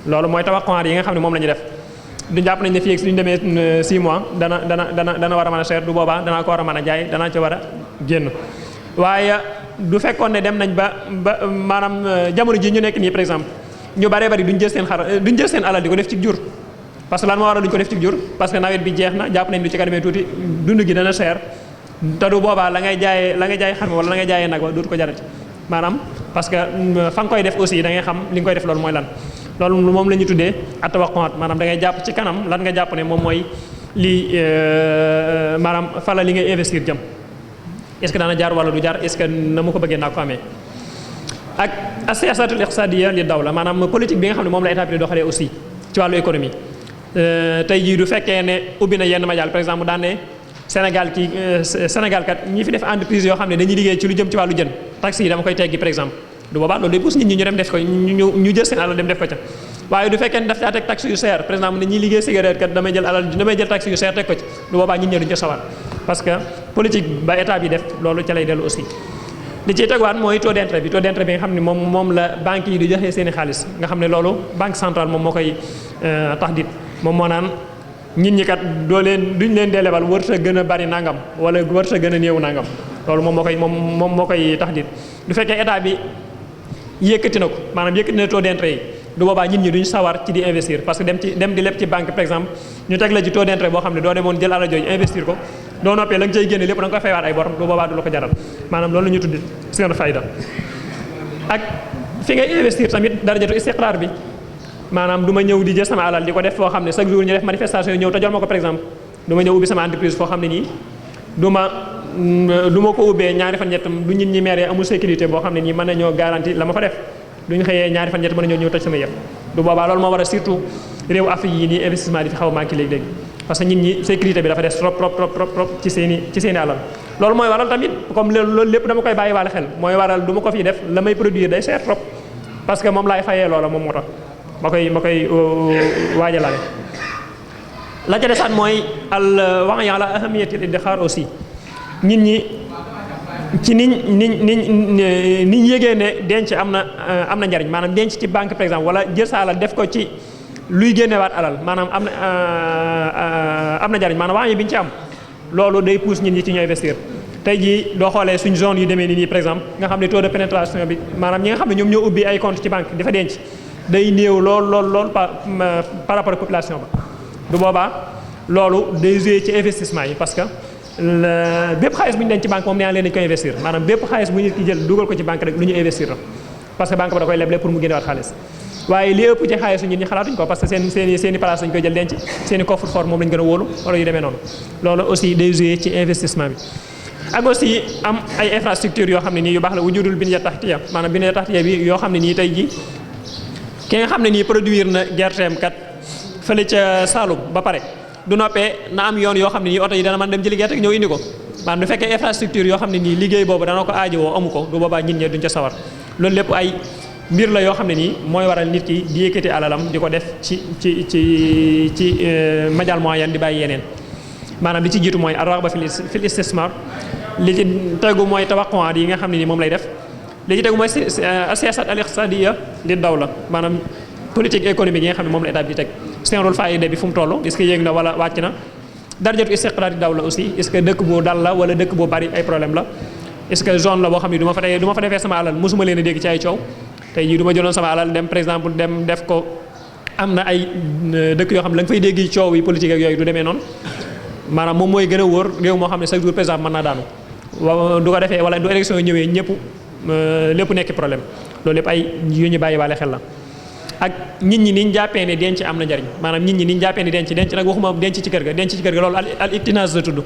loolu mooy tawaquwaat yi nga xam ne moom la ñu def du jàpp nañ ne fii ak suñu demee 6 mois dana war a mën a cher du boobaa danaa ko war a mën a jaay danaa ci war a génn waaye du fekkoon ne dem nañ ba maanaam jamono ji ñu nekk nii par exemple ñu baree bari duñ jël seen alal di ko def ci jur parce que lan moo waral duñ ko def ci jur parce que nawet bi jeex na jàpp nañ du ci kanamee tuuti dund gi dana cher te du boobaa la ngay jaay xar mi wala la ngay jaayee nag wa dootu ko jarati maanaam parce que fa nga koy def aussi da ngay xam li nga koy def loolu mooy lan loolu moom la ñu tuddee at-tawaqquat maanaam da ngay jàpp ci kanam lan nga jàpp ne moom mooy lii maanaam fala li ngay investir jëm est-ce que daana jaar wala du jaar est-ce que na mu ko bëggee naa ko amee ak as-siyasatul iqtisadiyya li dawla maanaam politique bi nga xam ne moom la état bi di doxalee aussi ci wàllu économie tey jii du fekkee ne ubbi na yenn majaal par exemple daan ne Sénégal kat ñi fi def entreprise yoo xam ne dañuy liggéey ci lu jëm ci wàllu jën taxes yi dama koy teggi par exemple du boobaa loolu day pousse nit ñi ñu dem def ko ñu jël seen alal dem def ko ca waaye du fekkee ne daf caa teg taxes yu seer par exemple ne ñiy liggéey cigarette kat damay jël taxes yu seer teg ko ci du boobaa nit ñi duñ ca sawar parce que politique ba état bi def loolu ca lay dellu aussi li ciy tegwaat mooy taux d'intérêt bi nga xam ne moom la banques yi di joxe seen i xaalis nga xam ne loolu banque centrale moom moo koy taxdid moom moo naan nit ñi kat duñ leen dee lebal wërta gën a bari nangam wala wërta gën a néew nangam loolu moom moo koy taxdid du fekkee état bi yëkkati na ko maanaam yëkkati na taux d'intérêt yi du boobaa nit ñi duñ sawar ci di investir parce que dem di leb ci banque par exemple ñu teg la ci taux d'intérêt boo xam ne doo demoon jël alal jooju investir ko doo noppee la nga cay génne lépp da nga koy faywaat ay bor du boobaa du la ko jaral maanaam loolu la ñu tudd seen fayda ak fi ngay investir tamit darajatu istiqraar bi maanaam du ma ñëw di jël sama alal di ko def foo xam ne chaque jour ñu def manifestation yi ñëw te jox ma ko par exemple du ma ñëw ubbi sama entreprise foo xam ne nii du ma ko ubbee ñaari fan ñett du nit ñi maire amul sécurité boo xam ne nii mën nañoo garanti la ma fa def duñ xëyee ñaari fan ñett mën nañoo ñëw toj sama yëpp du boobaa loolu moo war a surtout réew Afrique yi nii investissement di fi xaw a manqué léegi-léegi parce que nit ñi sécurité bi dafa des trop ci seeni alal loolu mooy waral tamit comme loolu lépp dama koy bàyyi waale xel mooy waral du ma ko fi def la may produire day cher trop parce que moom laay fayee loola moom moo tax ma koy waajalaale la ca desaat mooy wax yàlla ahamiyatul iddixaar aussi nit ñi ci niñ yégee ne denc am na njariñ maanaam denc ci banque par exemple wala jël sa alal def ko ci luy génnewaat alal maanaam am na njariñ maanaam wax yi bi ñu ci am loolu day pousse nit ñi ci ñu investir tey jii doo xoolee suñ zone yu demee nii par exemple nga xam ne taux de pénétration bi maanaam ñi nga xam ne ñoom ñoo ubbi ay compte ci banque dafa denc day néew lool par rapport ak population ba du boobaa loolu day jouer ci investissement yi parce que bépp xaalis bu ñu denc ci banque moom nee naa leen dañu ko investir maanaam bépp xaalis bu nit ki jël dugal ko ci banque rek lu ñu investir la parce que banque ba da koy leble pour mu génnewaat xaalis waaye li ëpp ci xaalisu nit ñi xalaatuñ ko parce que seen i place lañ koy jël denc seen i coffre-fort moom lañ gën a wóolu wala yu demee noonu loolu aussi day jouer ci investissement bi ak aussi am ay infrastructure yoo xam ne nii yu baax la wujudul binya tahtiya maanaam binya tahtiya bi yoo xam ne nii tey ji ki nga xam ne nii produire na gerteem kat fële ca Saloum ba pare du noppee na am yoon yoo xam ne nii oto yi dana mën dem jëli gerte ñëw indi ko maanaam du fekkee infrastructure yoo xam ne nii liggéey boobu dana ko aajowoo amu ko du boobaa nit ñi duñ ca sawar loolu lépp ay mbir la yoo xam ne nii mooy waral nit ki di yëkkati alalam di ko def ci majal moyen di bàyyi yeneen maanaam li ci jiitu mooy ar-raghba fil istismar li ci tegu mooy tawaquat yi nga xam ne nii moom lay def li ci tegu mooy siyasat al-iqtisadiya li dawla maanaam politique économique yi nga xam ne moom la état bi di teg seen rôle faayda bi fu mu toll est-ce que yéeg na wala wàcc na darajatu istiqraar dawla aussi est-ce que dëkk bu dal la wala dëkk bu bari ay problème la est-ce que zone la boo xam ne du ma fa defee sama alal mosuma leen a dégg ci ay coow tey jii du ma jëloon sama alal dem par exemple dem def ko am na ay dëkk yoo xam ne la nga fay dégg coow yi politique ak yooyu du demee noonu maanaam moom mooy gën a wóor réew moo xam ne chaque jour par exemple mën naa daanu du ko defee wala du élection yi ñëwee ñëpp lépp nekk problème loolu lépp ay yu ñu bàyyi waale xel la ak nit ñi niñ jàppee ne denc am na njariñ maanaam nit ñi niñ jàppee ne denc nag waxuma denc ci kër ga loolu al iktinaz la tudd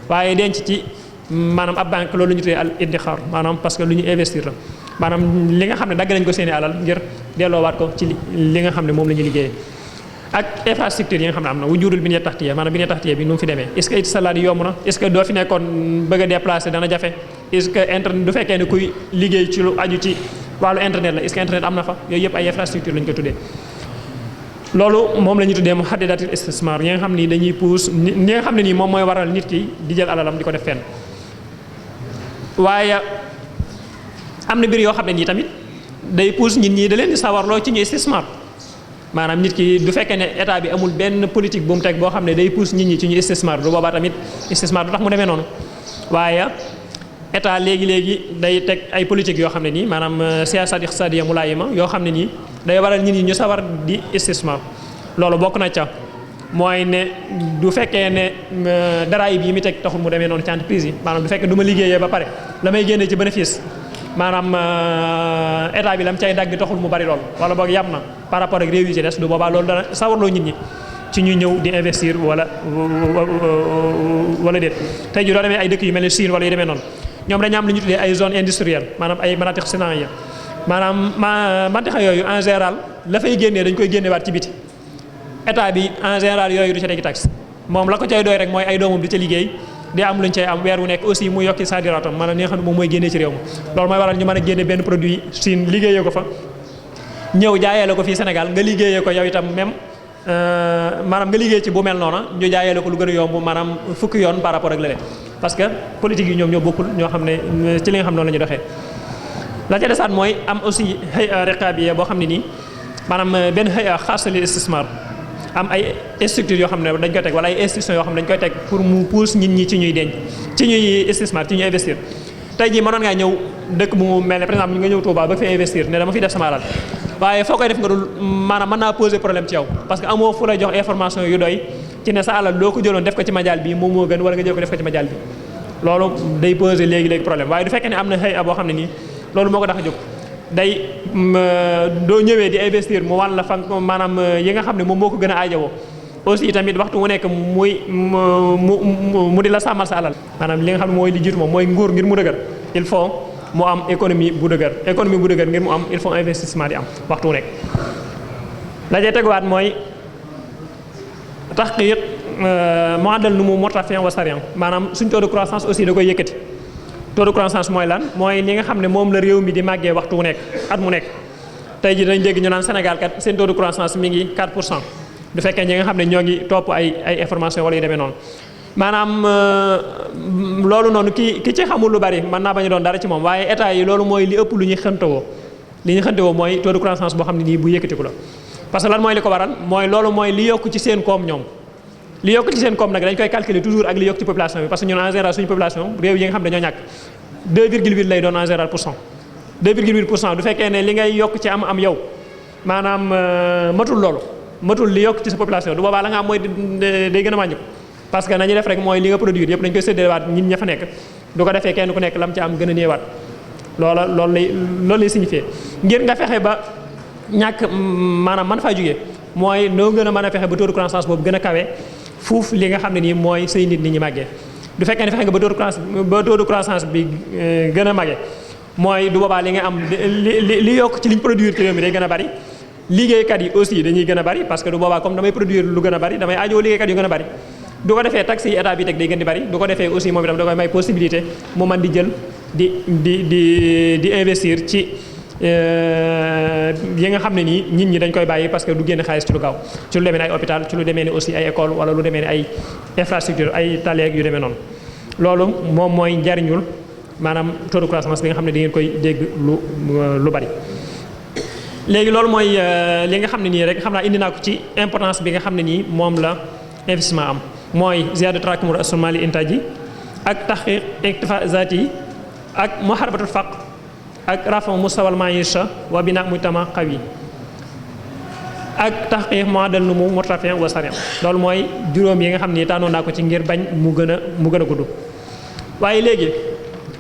waaye denc ci maanaam ab banque loolu ñu tuddee al iddixaar maanaam parce que lu ñu investir la maanaam li nga xam ne dagg nañ ko seeni alal ngir delloowaat ko ci li nga xam ne moom la ñu liggéeyee ak infrastructure yi nga xam ne am na wujudul binya tahtiya maanaam binya tahtiya bi nu mu fi demee est-ce que ittisaalaat yi yomb na est-ce que doo fi nekkoon bëgg a déplacer dana jafe est-ce que internet du fekkee ne kuy liggéey ci lu aju ci wàllu internet la est-ce que internet am na fa yooyu yëpp ay infrastructure lañ ko tuddee loolu moom la ñu tuddee muhaddidatul istismar yi nga xam ni dañuy pousse ñi nga xam ne nii moom mooy waral nit ki di jël alalam di ko def fenn waaye am na mbir yoo xam ne nii tamit day pousse nit ñi da leen di sawarloo ci ñu istismar maanaam nit ki du fekkee ne état bi amul benn politique bu mu teg boo xam ne day pousse nit ñi ci ñu istismar du boobaa tamit istismar du tax mu demee noonu waaye état léegi day teg ay politique yoo xam ne nii maanaam siyaasat iqtisadiya mulaayima yoo xam ne nii day waral nit ñi ñu sawar di istismar loolu bokk na ca mooy ne du fekkee ne daraayib yi mi teg taxul mu demee noonu ci entreprise yi maanaam du fekkee du ma liggéeyee ba pare la may génnee ci bénéfice maanaam état bi lam cay dagg taxul mu bari lool wala boog yam na par rapport ak réew yi ci des du boobaa loolu dana sawarloo nit ñi ci ñu ñëw di investir wala déet tey ji doo demee ay dëkk yu mel ne Chine wala yu demee noonu ñoom dañu am lu ñu tuddee ay zone industrielle maanaam ay manatiq sinaaya maanaam mantiqa yooyu en général la fay génnee dañ koy génnewaat ci biti état bi en général yooyu du ca tegi taxe moom la ko cay doy rek mooy ay doomam di ca liggéey di am luñ cay am weer wu nekk aussi mu yokki sadiraatam maanaam li nga xam ne moom mooy génnee ci réew ma loolu mooy waral ñu mën a génne benn produit Chine liggéeyee ko fa ñëw jaayee la ko fii Sénégal nga liggéeyee ko yow itam même maanaam nga liggéey ci bu mel noona ñu jaayee la ko lu gën a yomb maanaam fukki yoon par rapport ak lële parce que politique yi ñoom ñoo bokkul ñoo xam ne ci li nga xam noonu la ñu doxee la ca desaat mooy am aussi hay'a riqabiyya boo xam ne nii maanaam benn hay'a xaas lil istismar am ay structures yoo xam ne dañ koy teg wala ay institutions yoo xam ne dañ koy teg pour mu pousse nit ñi ci ñuy denc ci ñuy istismar ci ñuy investir tey jii mënoon ngaa ñëw dëkk bu mel ne par exemple nga ñëw Touba ba fi investir ne dama fi def sama alal waaye foo koy def nga dul maanaam mën naa poser problème ci yow parce que amoo fu lay jox information yu doy ci ne sa alal loo ko jëloon def ko ci majal bi moom moo gën wala nga jël ko def ko ci majal bi loolu day poser léegi problème waaye du fekkee ne am na hay'a boo xam ne nii loolu moo ko tax a jóg day doo ñëwee di investir mu wan la fa maanaam yi nga xam ne moom moo ko gën a aajowoo aussi tamit waxtu wu nekk mu di la sàmmal sa alal maanaam li nga xam ne mooy li jiitu moom mooy nguur ngir mu dëgër il faut mu am économie bu dëgër ngir mu am il faut investissement di am waxtu wu nekk la jay teguwaat mooy tahqiq mu'addal numu murtafi'an wa sari'an maanaam suñ taux de croissance aussi da koy yëkkati taux de croissance mooy lan mooy li nga xam ne moom la réew mi di màggee waxtu wu nekk at mu nekk tey ji dañ dégg ñu naan Sénégal kat seen taux de croissance mi ngi 4% du fekkee ñi nga xam ne ñoo ngi topp ay information wala yu demee noonu maanaam loolu noonu ki ci xamul lu bari mën naa bañ a doon dara ci moom waaye état yi loolu mooy li ëpp lu ñuy xëntewoo mooy taux de croissance boo xam ne nii bu yëkkatiku la parce que lan mooy li ko waral mooy loolu mooy li yokk ci seen koom ñoom li yokk ci seen koom nag dañ koy calculer toujours ak li yokk ci population bi parce que ñun en général suñu population réew yi nga xam ne dañoo ñàkk 2,8 lay doon en général pour cent 2,8% du fekkee ne li ngay yokk ci am yow maanaam matul loolu matul li yokk ci sa population du boobaa la nga am mooy day gën a wàññi ko parce que nañu def rek mooy li nga produire yëpp dañ koy séddalewaat ñin ña fa nekk du ko defee kenn ku nekk lam ci am gën a néewaat loolu lay signifié ngir nga fexe ba ñàkk maanaam man faa jógee mooy noo gën a mën a fexe ba taux de croissance boobu gën a kawe fuuf li nga xam ne nii mooy say nit ñi màggee du fekkee ne fexe nga ba taux de croissance bi gën a màggee mooy du boobaa li nga am li yokk ci liñ produire ci réew mi day gën a bari liggéeykat yi aussi dañuy gën a bari parce que du boobaa comme damay produire lu gën a bari damay aajoo liggéeykat yu gën a bari du ko defee taxes yi état bi teg day gën di bari du ko defee aussi moom itam da koy may possibilité mu mën di jël di investir ci yi nga xam ne nii nit ñi dañ koy bàyyi parce que du génn xaalis ci lu gaaw ci lu demee ni ay hôpital ci lu demee ni aussi ay école wala lu demee ni ay infrastructure ay taleeg yu demee noonu loolu moom mooy njariñul maanaam taux de croissance bi nga xam ne da ngeen koy dégg lu bari léegi loolu mooy li nga xam ne nii rek xam naa indi naa ko ci importance bi nga xam ne nii moom la investissement am mooy ziyaada tarakumul asmali intaji ak tahqiq iktifa zati ak muharabatul faqr ak rafa mustawal maisha wa bina mujtama qawi ak tahqiq mu'adal numu murtafi'an wa sari'an loolu mooy juróom yi nga xam ne tànnoon naa ko ci ngir bañ mu gën a gudd waaye léegi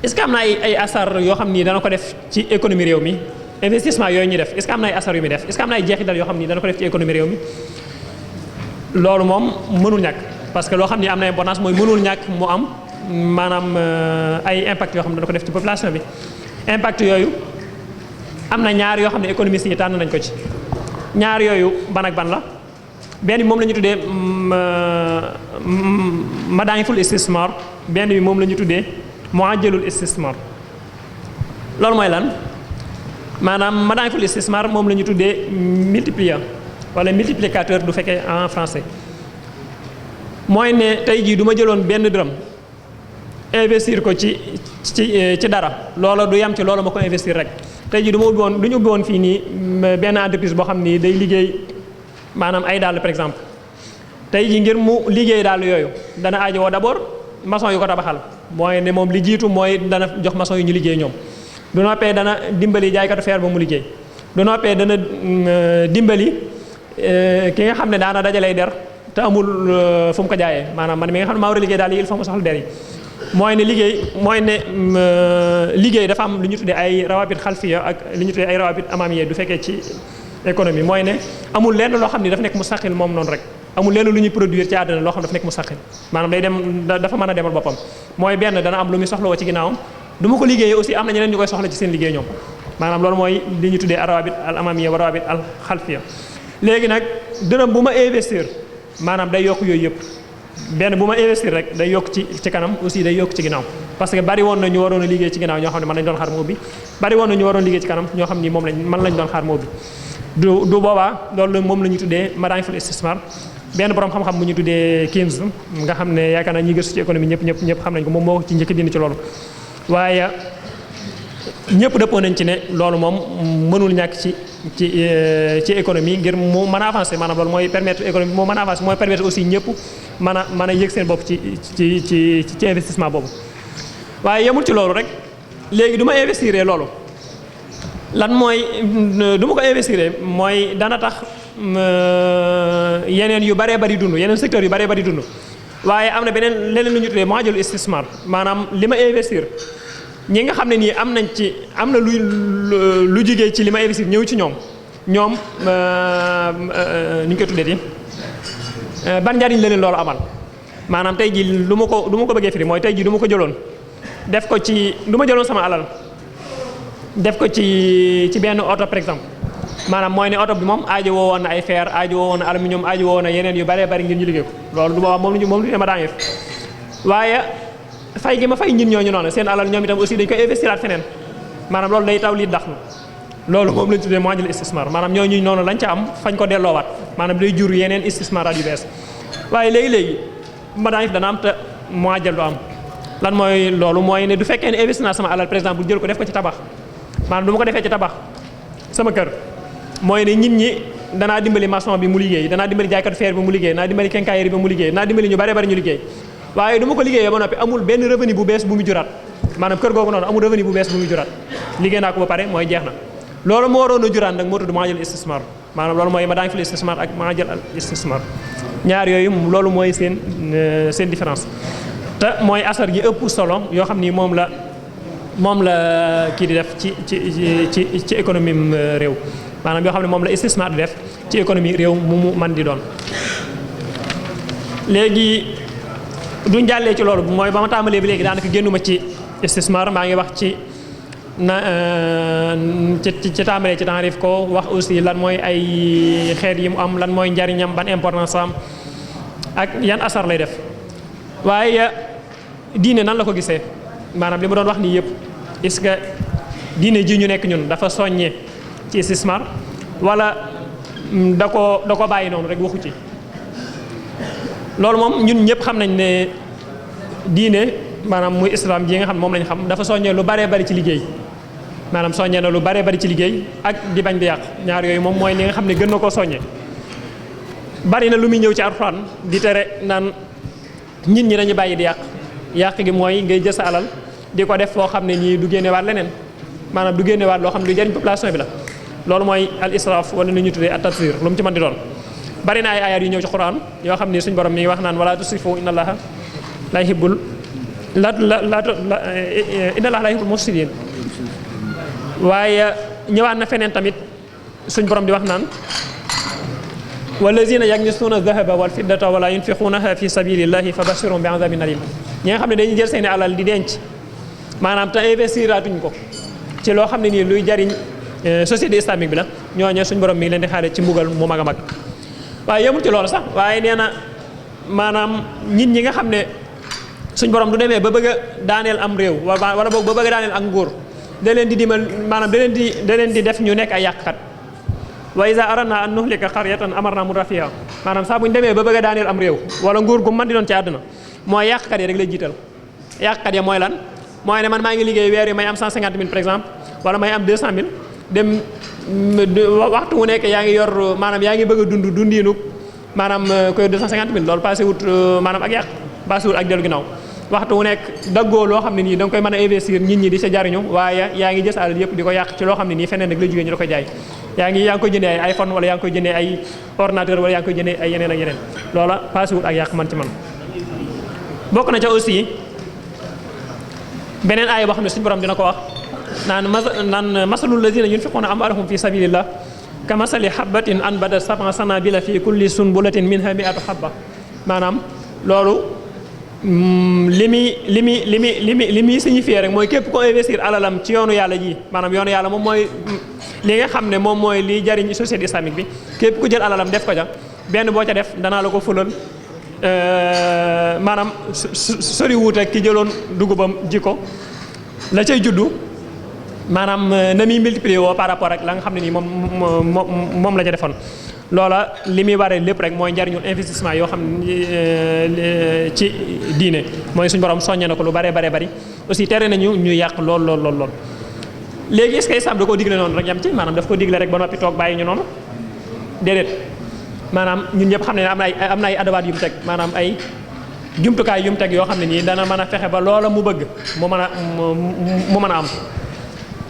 est-ce que am na ay asar yoo xam ni dana ko def ci économie réew mi investissement yooyu ñuy def est-ce que am na ay asar yu muy def est-ce que am na ay jeexital yoo xam ni dana ko def ci économie réew mi loolu moom mënul ñàkk parce que loo xam ni am na importance mooy mënul ñàkk mu am maanaam ay impact yoo xam ne dana ko def ci population bi impact yooyu am na ñaar yoo xam ne économistes yi tànn nañ ko ci ñaar yooyu ban ak ban la benn bi moom la ñu tuddee madaaniful istismar benn bi moom la ñu tuddee muajjalul istismar loolu mooy lan maanaam madaaniful istismar moom la ñu tuddee multiplier wala multiplicateur du fekkee en français mooy ne tey jii du ma jëloon benn dërëm investir ko ci dara loola du yam ci loola ma ko investir rek tey jii du ñu ubbi woon fii nii benn entreprise boo xam ni day liggéey maanaam ay dàll par exemple tey jii ngir mu liggéey dàll yooyu dana aajowoo d'abord maçon yu ko tabaxal mooy ne moom li jiitu mooy dana jox maçon yu ñu liggéey ñoom du noppee dana dimbali jaaykatu fer ba mu liggéey du noppee dana dimbali ki nga xam ne daana dajalay der te amul fu mu ko jaayee maanaam man mi nga xam ne maa war a liggéey daal yi il faut ma soxla der yi mooy ne liggéey dafa am lu ñu tuddee ay rawabit xalfiya ak lu ñu tuddee ay rawabit amamiya du fekkee ci économie mooy ne amul lenn loo xam ne dafa nekk mustaqil moom noonu rek amul lenn lu ñuy produire ci àddina loo xam ne dafa nekk mustaqil maanaam day dem dafa mën a demal boppam mooy benn dana am lu muy soxla woo ci ginnaawam du ma ko liggéeyee aussi am na ñeneen ñu koy soxla ci seen liggéey ñoom maanaam loolu mooy li ñu tuddee rawabit al amamiya wa rawabit al xalfiya léegi nag dërëm bu ma investir maanaam day yokk yooyu yëpp benn bu ma investir rek day yokk ci kanam aussi day yokk ci ginnaaw parce que bari woon na ñu waroon a liggéey ci ginnaaw ñoo xam ne man lañ doon xaar mu ubbi bari woon na ñu waroon liggéey ci kanam ñoo xam ni man lañ doon xaar mu ubbi du boobaa loolu moom la ñu tuddee madaaniful istismar benn borom xam-xam bu ñu tuddee Keynes nga xam ne yaakaar naa ñi gëstu ci économie ñëpp xam nañ ko moom moo ci njëkk dindi ci loolu waaye ñëpp dëppoo nañ ci ne loolu moom mënul ñàkk ci économie ngir mu mën a avancer maanaam loolu mooy permettre économie moo mën a avancer mooy permettre aussi ñëpp mën a yëg seen bopp ci investissement boobu waaye yemul ci loolu rek léegi du ma investir loolu lan mooy du ma ko investir mooy dana tax yeneen yu baree bari dund yeneen secteurs yu baree bari dund waaye am na leneen lu ñu tuddee muajjalul istismar maanaam li ma investir ñi nga xam ne nii am na lu jugee ci li ma investir ñëw ci ñoom ni ñu koy tuddee ban njariñ la leen loolu amal maanaam tey jii du ma ko bëggee firi mooy tey jii du ma ko jëloon def ko ci du ma jëloon sama alal def ko ci benn oto par exemple maanaam mooy ne oto bi moom aajo woo woon na ay fer aajo woo woon na aluminium aajo woo woon na yeneen yu bëree bëri ngir ñu liggéey ko loolu du boobaa moom lu ñu ma daan def waaye fay gi ma fay ñin ñooñu noonu seen alal ñoom itam aussi dañ koy investiraat feneen maanaam loolu day taw lii dax na loolu moom lañ tuddee muajjal istismar maanaam ñooñu noonu lañ ca am fañ ko delloowaat maanaam day jur yeneen istismaraat yu bees waaye léegi ma daan def dana am te muajjal du am lan mooy loolu mooy ne du fekkee ne investi naa sama alal par exemple bu jël ko def ko ci tabax maanaam du ma ko defee ci tabax sama kër mooy ne nit ñi danaa dimbali maçon bi mu liggéey danaa dimbali jaaykatu fer bi mu liggéey danaa dimbali quincaillerie bi mu liggéey danaa dimbali ñu bare bari ñu liggéey waaye du ma ko liggéeyee ba noppi amul benn revenu bu bees bu mu juraat maanaam kër googu noonu amul revenu bu bees bu mu juraat liggéey naa ko ba pare mooy jeex na loolu moo waroon a juraat nag moo tudd muajjal istismar maanaam loolu mooy madaaniful istismar ak muajjal istismar ñaar yooyu loolu mooy seen différence te mooy asar gi ëpp solo yoo xam ni moom la moom la kii di def ci économie réew maanaam yoo xam ne moom la istismar di def ci économie réew mu man di doon. léegi duñ jàllee ci loolu mooy ba ma tàmbalee bi léegi daanaka génnuma ci istismar maa ngi wax ci ci tàmbalee ci taarif ko wax aussi lan mooy ay xeet yi mu am lan mooy njariñam ban importance am ak yan asar lay def waaye diine nan la ko gisee maanaam li ma doon wax nii yëpp est-ce que diine ji ñu nekk ñun dafa soññee ci istismar wala da ko bàyyi noonu rek waxu ci. loolu moom ñun ñëpp xam nañ ne diine maanaam muy islam ji nga xam moom lañ xam dafa soññee lu baree bari ci liggéey maanaam soññee na lu baree bari ci liggéey ak di bañ di yàq ñaar yooyu moom mooy li nga xam ne gën na koo soññee. bari na lu muy ñëw ci alxuraan di tere naan nit ñi dañuy bàyyi di yàq gi mooy ngay jël sa alal di ko def foo xam ne nii du génnewaat leneen maanaam du génnewaat loo xam ne du jariñ population bi la loolu mooy al israf wala nu ñu tuddee at tabzir lu mu ci mën di doon. bari na ay ayat yu ñëw ci Qur'an yoo xam ne suñu borom mi ngi wax naan wala tusrifu inna allaha la yuhibbul mufsidin waaye ñëwaat na feneen tamit suñu borom di wax naan wallazina yaknizuna dhahaba wal fiddata wala yunfiqunaha fi sabilillahi fabashirhum bi'adhabin alim ñi nga xam ne dañuy jël seeni alal di denc maanaam te investiraatuñ ko ci loo xam ne nii luy jariñ société islamique bi la ñooñu suñu borom mi ngi leen di xaare ci mbugal mu mag a mag. waaye yemul ci loolu sax waaye nee na maanaam nit ñi nga xam ne suñ borom du demee ba bëgg a daaneel am réew wala boog ba bëgg a daaneel ak nguur da leen di dimal maanaam da leen di def ñu nekk ay yàqkat wa iza aradna an nuhlika qaryatan amarna mutrafiha maanaam saa bu ñu demee ba bëgg a daaneel am réew wala nguur gu mën di doon ci àdduna mooy yàqkat yi rek lay jiital. yàqkat ya mooy lan mooy ne man maa ngi liggéey weer yi may am 150 000 par exemple wala may am 200 000 dem waxtu wu nekk yaa ngi yor maanaam yaa ngi bëgg a dundiinu maanaam koy 250 000 loolu passé wut maanaam ak yàq passé wut ak dellu ginnaaw waxtu wu nekk daggoo loo xam ne nii da nga koy mën a investir nit ñi di sa jariñu waaye yaa ngi jës alal yëpp di ko yàq ci loo xam ne nii feneen rek la jógee ñu da koy jaay yaa ngi koy jëndee ay iPhone wala yaa ngi koy jëndee ay ordinateur wala yaa ngi koy jëndee ay yeneen ak yeneen loola passé wut ak yàq man ci man. bokk na ca aussi beneen aaya boo xam ne suñu borom dina ko wax naan masalul lazina yunfiquna amwalahum fi sabilillah ka masali habbatin anbatat sab'a sanabila fi kulli sunbulatin minha mi'atu habba maanaam loolu li muy signifié rek mooy képp ko investir alalam ci yoonu yàlla ji maanaam yoonu yàlla moom mooy li nga xam ne moom mooy liy jariñ société islamique bi képp ku jël alalam def ko ca benn boo ca def danaa la ko fulal maanaam sori wuut ak ki jëloon dugubam ji ko la cay juddu maanaam na muy multiplier woo par rapport ak la nga xam ne nii moom la ca defoon loola li muy waree lépp rek mooy njariñul investissement yoo xam ne ci diine mooy suñu borom soññee na ko lu bare bari aussi tere nañu ñu yàq lool léegi est-ce que islam da koo digle noonu rek yam ci maanaam daf ko digle rek ba noppi toog bàyyi ñu noonu déedéet maanaam ñun ñëpp xam ne am na ay adawaat yu mu teg maanaam ay jumtukaay yu mu teg yoo xam ne nii dana mën a fexe ba loola mu bëgg mu mën a am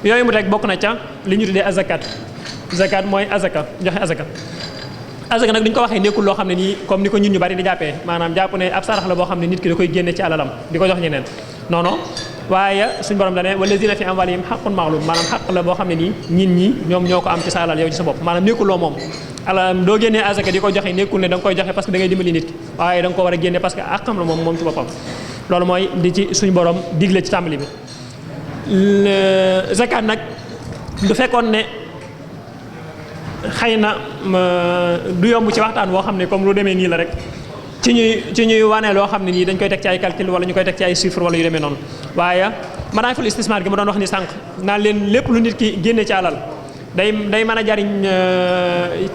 yooyu mu teg bokk na ca li ñu tuddee azakat zakat mooy azaka joxe azaka nag duñ ko waxee nekkul loo xam ne nii comme ni ko ñun ñu bari di jàppee maanaam jàpp ne ab sarax la boo xam ne nit ki da koy génne ci alalam di ko jox ñeneen non waaye suñ borom da ne wallazina fi amwalihim haqqun ma'lum maanaam xaq la boo xam ne nii nit ñi ñoom ñoo ko am ci sa alal yow ci sa bopp maanaam nekkul loo moom alal doo génnee azaka di ko joxe nekkul ne da nga koy joxe parce que da ngay dimbali nit ki waaye da nga ko war a génne parce que àqam la moom ci boppam loolu mooy di ci suñ borom digle ci tàmbali bi zakat nag du fekkoon ne xëy na du yomb ci waxtaan boo xam ne comme lu demee nii la rek ci ñuy wane loo xam ne nii dañ koy teg ci ay calcul wala ñu koy teg ci ay chiffres wala yu demee noonu waaye manaafil istismar gi ma doon wax ni sànq naan leen lépp lu nit ki génne ci alal day mën a jariñ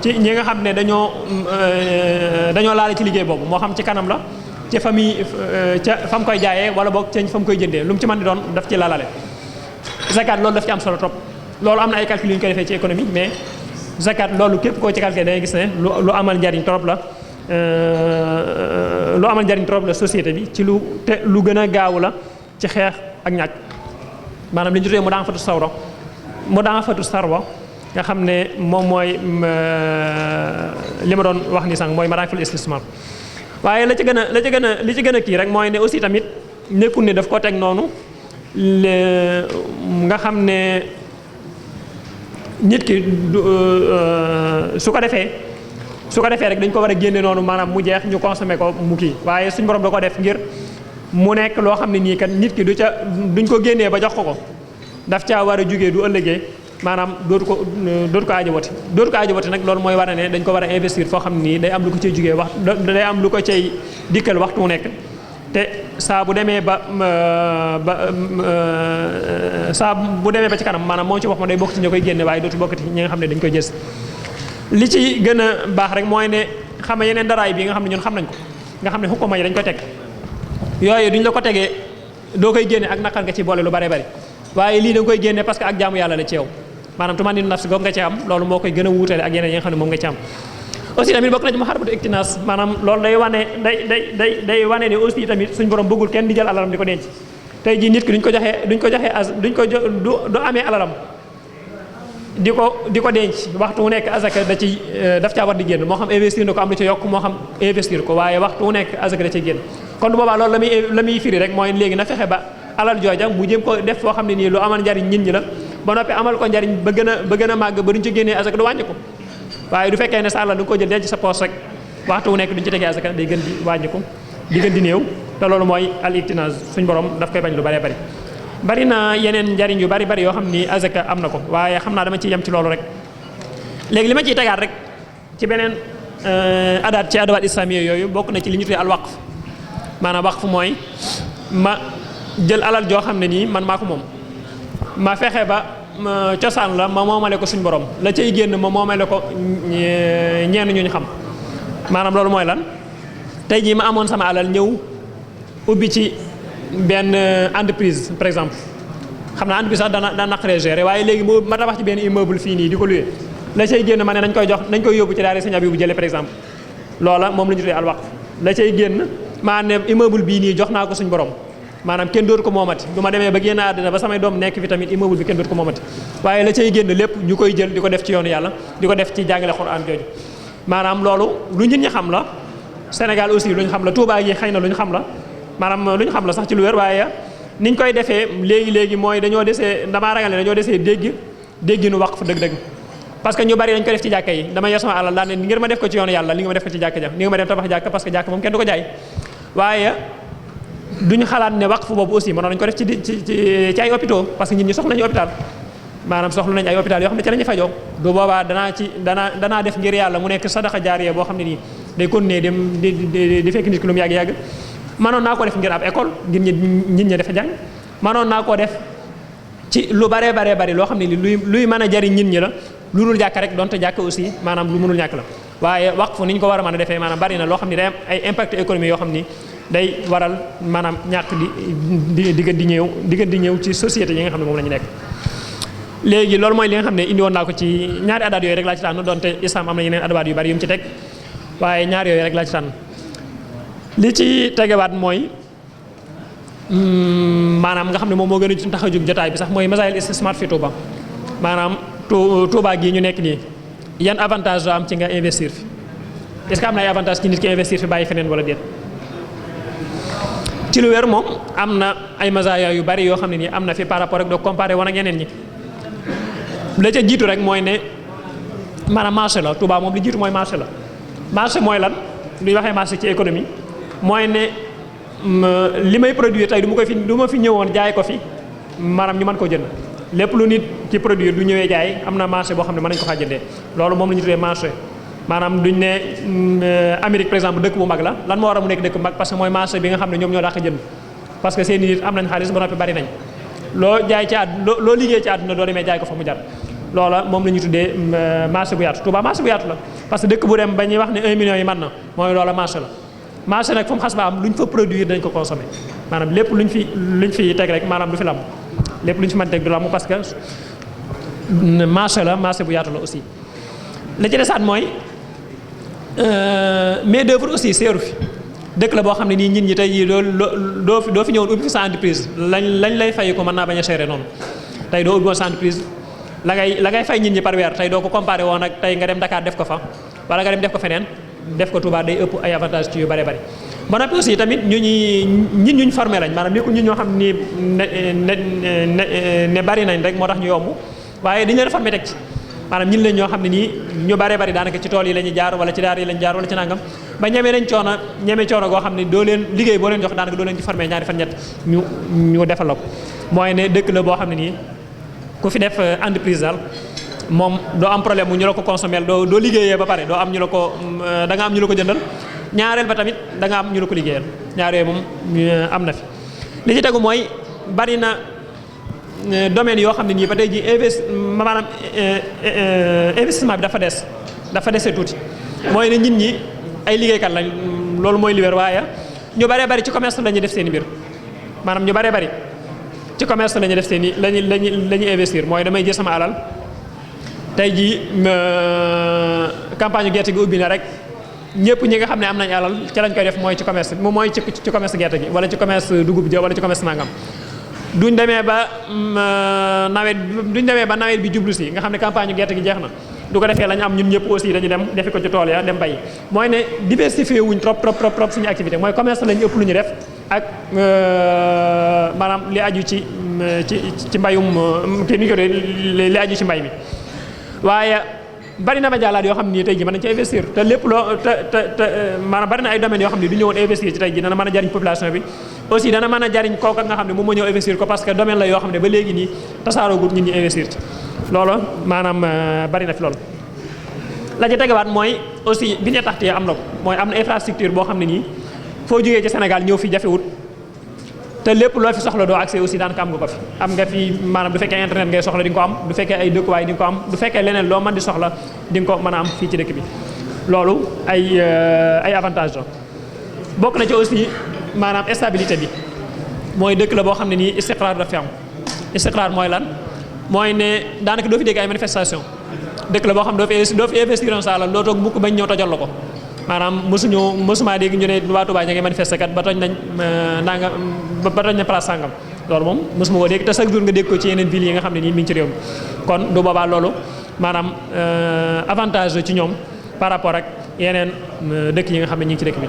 ci ñi nga xam ne dañoo laale ci liggéey boobu moo xam ci kanam la ci famille ca fa mu koy jaayee wala boog ca fa mu koy jëndee lu mu ci mën di doon daf ci lalale zakat loolu daf ci am solo trop loolu am na ay calcul yu ñu koy defee ci économie mais zakat loolu képp koo ci calculé da ngay gis ne lu amal njariñ trop la société bi ci lu gën a gaaw la ci xeex ak ñàkk maanaam li ñu tuddee mu daa fatu sarwa nga xam ne moom mooy li ma doon wax ni sànq mooy maraakil istismar waaye li ci gën a kii rek mooy ne aussi tamit nekkul ne daf ko teg noonu nga xam ne nit ki su ko defee rek dañ ko war a génne noonu maanaam mu jeex ñu consommer ko mu kii waaye suñu borom da ko def ngir mu nekk loo xam ne nii kat nit ki duñ ko génnee ba jox ko daf caa war a jugee du ëllëgee maanaam dootu ko aajowati nag loolu mooy war a ne dañ ko war a investir foo xam ne nii day am lu ko cay jugee day am lu ko cay dikkal waxtu mu nekk te saa bu demee ba ci kanam maanaam moom ci wax ma day bokk ci ñi koy génne waaye dootu bokkati ñi nga xam ne dañ koy gës li ci gën a baax rek mooy ne xam nga yeneen daraay bi nga xam ne ñun xam nañ ko nga xam ne xukkuma yi dañ koy teg yooyu duñ la ko tegee doo koy génne ak naqar nga ci boole lu bare bari waaye lii da nga koy génne parce que ak jaamu yàlla la ci yow maanaam tumaaninu nafs goog nga ci am loolu moo koy gën a wuutale ak yeneen yi nga xam ne moom nga ci am aussi tamit bokk na ci muharabatu iktinaas maanaam loolu day wane ne aussi tamit suñ borom bëggul kenn di jël alalam di ko denc tey jii nit ki du amee alalam di ko denc waxtu wu nekk azaka daf caa war di génn moo xam investir na ko am lu ci yokk moo xam investir ko waaye waxtu wu nekk azaka da ciy génn kon bu boobaa loolu la muy firi rek mooy léegi na fexe ba alal jooja mu jëm ko def foo xam ne nii lu amal njariñ nit ñi la ba noppi amal ko njariñ ba gën a màgg ba duñ ci génnee azaka du wàññi ko waaye du fekkee ne sa alal du nga ko jël denc sa poos rek waxtu wu nekk duñ ci tegee azaka day gën di wàññi ko di gën di néew te loolu mooy al iktinaz suñ borom daf koy bañ lu bëree bëri bari na yeneen njariñ yu bari yoo xam ni azaka am na ko waaye xam naa dama ciy yem ci loolu rek léegi li ma ciy tegaat rek ci beneen adaat ci adawaat islamiya yooyu bokk na ci li ñu tuddee al waqf maanaam waqf mooy ma jël alal joo xam ne nii man maa ko moom ma fexe ba cosaan la ma moomale ko suñ borom la cay génn ma moomale ko ñenn ñu xam maanaam loolu mooy lan tey jii ma amoon sama alal ñëw ubbi ci benn entreprise par exemple xam naa entreprise sax dana naqaree gérer waaye léegi ma tabax ci benn immeuble fii nii di ko loué la cay génn ma ne nañ koy yóbbu ci daara Sëñ Abibu jële par exemple loola moom la ñu tuddee al waqf la cay génn maa ne immeuble bii nii jox naa ko suñ borom maanaam kenn dootu ko moomati du ma demee ba génn àddina ba samay doom nekk fi tamit immeuble bi kenn dootu ko moomati waaye la cay génn lépp ñu koy jël di ko def ci yoonu yàlla di ko def ci jàngale Alxuraan jooju maanaam loolu lu nit ñi xam la Sénégal aussi lu ñu xam la Touba yi xëy na lu ñu xam la maanaam lu ñu xam la sax ci lu wér waaye niñ koy defee léegi mooy dañoo desee damaa ragal ne dañoo desee dégginu waqf dëgg-dëgg parce que ñu bari dañ ko def ci jàkka yi dama yor sama alal daan ne ngir ma def ko ci yoonu yàlla li nga ma def ko ci jàkka ja li nga ma dem tabax jàkka parce que jàkka moom kenn du ko jaay waaye duñu xalaat ne waqf boobu aussi mënoon nañu ko def ci ay hôpitaux parce que nit ñi soxla nañu hôpital maanaam soxla nañu ay hôpital yoo xam ne ci la ñu fajoo du boobaa danaa def ngir yàlla mu nekk sadaqa jaariya boo xam ne nii day continuer dem di fekk nit ki lu mu yàgg-yàgg manoon naa ko def ngir ab école ngir nit ñi dafa jàng manoon naa koo def ci lu baree bari loo xam ne ni luy mën a jariñ nit ñi la lu dul jàkk rek donte jàkk aussi maanaam lu mënul ñàkk la waaye waqf ni ñu ko war a mën a defee maanaam bari na loo xam ne day am ay impact économique yoo xam ni day waral maanaam ñàkk di gën di ñëw ci société yi nga xam ne moom la ñu nekk léegi loolu mooy li nga xam ne indi woon naa ko ci ñaari adaat yooyu rek laa ci tànn donte islam am na yeneen adawaat yu bari yu mu ci teg waaye ñaar yooyu rek laa ci tànn li ci tegewaat mooy maanaam nga xam ne moom moo gën a tax a jóg jotaay bi sax mooy masaayil istismar fi Touba maanaam Touba gii ñu nekk nii yan avantage la am ci nga investir fi est-ce que am na ay avantage ci nit ki investir fi bàyyi feneen wala déet ci lu wér moom am na ay masaaya yu bari yoo xam ne nii am na fi par rapport ak doo comparé woon ak yeneen ñi la ca jiitu rek mooy ne maanaam marché la Touba moom li jiitu mooy marché la marché mooy lan luy waxee marché ci économie mooy ne li may produire tey du ma fi ñëwoon jaay ko fi maanaam ñu mën koo jënd lépp lu nit ci produire du ñëwee jaay am na marché boo xam ne mën nañu ko faa jëndee loolu moom la ñu tuddee marché maanaam duñ ne Amérique par exemple dëkk bu mag la lan moo war a mu nekk dëkk bu mag parce que mooy marché bi nga xam ne ñoom ñoo dàq jënd parce que seen nit am nañ xaalis ba noppi bari nañ loo jaay ci loo liggéey ci àdduna doo demee jaay ko fa mu jar loola moom la ñu tuddee marché bu yaatu Touba marché bu yaatu la parce que dëkk bu dem ba ñuy wax ne 1 million yi mën na mooy loola marché la marché nag fu mu xas ba am lu ñu fa produire dañ ko consommer maanaam lépp luñ fi teg rek maanaam du fi lam lépp lu ñu fi mën teg du lam parce que marché la marché bu yaatu la aussi la ci desaat mooy main d'œuvre aussi seeru fi dëkk la boo xam ne nii nit ñi tey jii doo fi ñëwoon ubbi fi sa entreprise lañ lay fay ko mën naa bañ a seere noonu tey doo ubbi woon sa entreprise la ngay fay nit ñi par weer tey doo ko comparé woon ak tey nga dem Dakar def ko fa wala nga dem def ko feneen def ko Touba day ëpp ay avantage ci yu bare bari ba noppi aussi tamit ñuñ formé lañ maanaam nekkul ñun ñoo xam ni ne bari nañ rek moo tax ñu yomb waaye dañu leen formé teg ci maanaam ñun lañ ñoo xam ne nii ñu baree bari daanaka ci tool yi la ñuy jaar wala ci daara yi lañ jaar wala ci nangam ba ñeme coono goo xam ne doo leen liggéey boo leen jox daanaka doo leen ci formé ñaari fan ñett ñu defal la ko mooy ne dëkk la boo xam ne nii ku fi def entreprise daal moom doo am problème mu ñu la ko consommer doo liggéeyee ba pare doo am ñu la ko da nga am ñu la ko jëndal ñaareel ba tamit da nga am ñu la ko liggéeyal ñaar yooyu moom am na fi li ci tegu mooy bari na domaine yoo xam ne nii ba tey ji investissement bi dafa dese tuuti mooy ne nit ñi ay liggéeykat lañ loolu mooy li wér waaye ñu baree bari ci commerce la ñuy def seen i mbir maanaam ñu baree bari ci commerce la ñuy def seen i la ñuy investir mooy damay jël sama alal tey jii campagne gerte gi ubbi na rek ñëpp ñi nga xam ne am nañ alal ci lañ koy def mooy ci commerce mooy ci commerce gerte gi wala ci commerce dugub ji wala ci commerce nangam duñ demee ba nawet bi jublu si nga xam ne campagne gerte gi jeex na du ko defee lañ am ñun ñëpp aussi dañu dem defi ko ci tool ya dem bay mooy ne diversifié wuñ trop suñu activité mooy commerce lañ ëpp lu ñu def ak maanaam li aju ci mbayum kii ni ko dee li aju ci mbay mi waaye bari na majaalaat yoo xam ne nii tey ji mën nañ ci investir te lépp loo te maanaam bari na ay domaines yoo xam ne du ñëwoon investir ci tey ji dana mën a jariñ population bi aussi dana mën a jariñ kooku nga xam ne moom moo ñëw investir ko parce que domaine la yoo xam ne ba léegi nii tasaaroogut nit ñi investir ci loolu maanaam bari na fi loolu la ci tegawaat mooy aussi bi ñu taxtee am na ko mooy am na infrastructure boo xam ne nii foo jógee ci Sénégal ñëw fi jafewut te lépp loo fi soxla doo accès aussi daanaka am nga ko fi am nga fi maanaam du fekkee internet ngay soxla di nga ko am du fekkee ay dëkkuwaay di nga ko am du fekkee leneen loo mën di soxla di nga ko mën a am fii ci dëkk bi loolu ay avantage la bokk na ci aussi maanaam stabilité bi mooy dëkk la boo xam ne nii istiqraar dafa fi am istiqraar mooy lan mooy ne daanaka doo fi dégg ay manifestation dëkk la boo xam doo fi investir en saala loo toog mukk bañ ñëw tojal la ko maanaam mësuma dégg ñu ne waa Touba ña ngi manifester kat ba toj nañ place sàngam loolu moom mësuma ko dégg te chaque jour nga dégg ko ci yeneen villes yi nga xam ne nii mi ngi ci réew mi kon du boobaa loolu maanaam avantage ci ñoom par rapport ak yeneen dëkk yi nga xam ne ñu ngi ci dëkk bi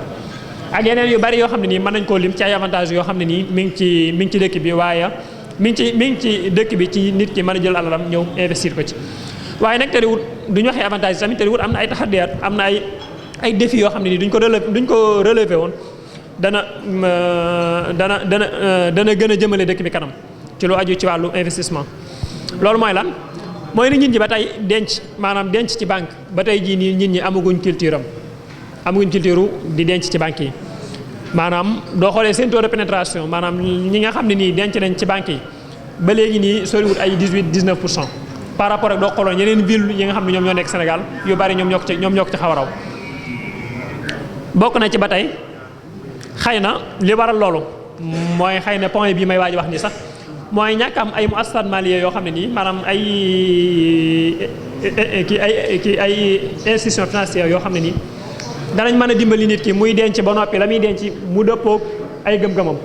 ak yeneen yu bari yoo xam ne nii mën nañ koo lim ci ay avantage yoo xam ne nii mi ngi ci dëkk bi waaye mi ngi ci dëkk bi ci nit ki mën a jël alalam ñëw investir ko ci waaye nag terewut du ñu waxee avantage yi tamit terewut am na ay taxaddiyaat am na ay défis yoo xam ne nii duñ ko relevé woon dana gën a jëmale dëkk bi kanam ci lu aju ci wàllu investissement loolu mooy lan mooy ni nit ñi ba tey denc ci banque ba tey jii nii nit ñi amaguñ culture di denc ci banque yi maanaam doo xoolee seen taux de pénétration maanaam ñi nga xam ne nii denc nañ ci banque yi ba léegi nii soriwut ay 18-19% par rapport ak doo xooloon yeneen ville yi nga xam ne ñoom ñoo nekk Sénégal yu bari ñoom ñoo ko ci xaw a raw bokk na ci ba tey xëy na li waral loolu mooy xëy na point bii may waaj wax ni sax mooy ñàkk am ay muassasat maliyya yoo xam ne nii maanaam ay institution financière yoo xam ne nii danañ mën a dimbali nit ki muy denc ba noppi la muy denc mu dëppoog ay gëm-gëmam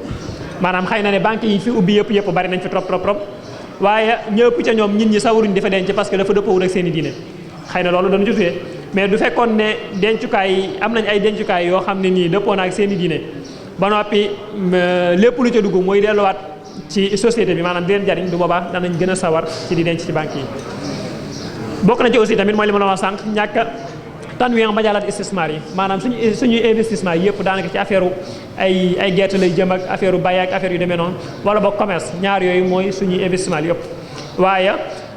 maanaam xëy na ne banque yi fi ubbi yëpp bari nañ fi trop waaye ñëpp ca ñoom nit ñi sawaruñ dafa denc parce que dafa dëppoowul ak seen i diine xëy na loolu dana ci tuddee mais du fekkoon ne dencukaay am nañ ay dencukaay yoo xam ne nii dëppoo na ak seen i diine ba noppi lépp lu ca dugg mooy delluwaat ci société bi maanaam di leen jariñ du boobaa danañ gën a sawar ci di denc ci banque yi bokk na ci aussi tamit mooy li ma la wax sànq ñàkk tanwiyan majaalaat istismar yi maanaam suñuy investissement yëpp daanaka ci affaire ay gerte lay jëm ak affaire bay ak affaire yu demee noonu wala boog commerce ñaar yooyu mooy suñuy investissement yëpp waaye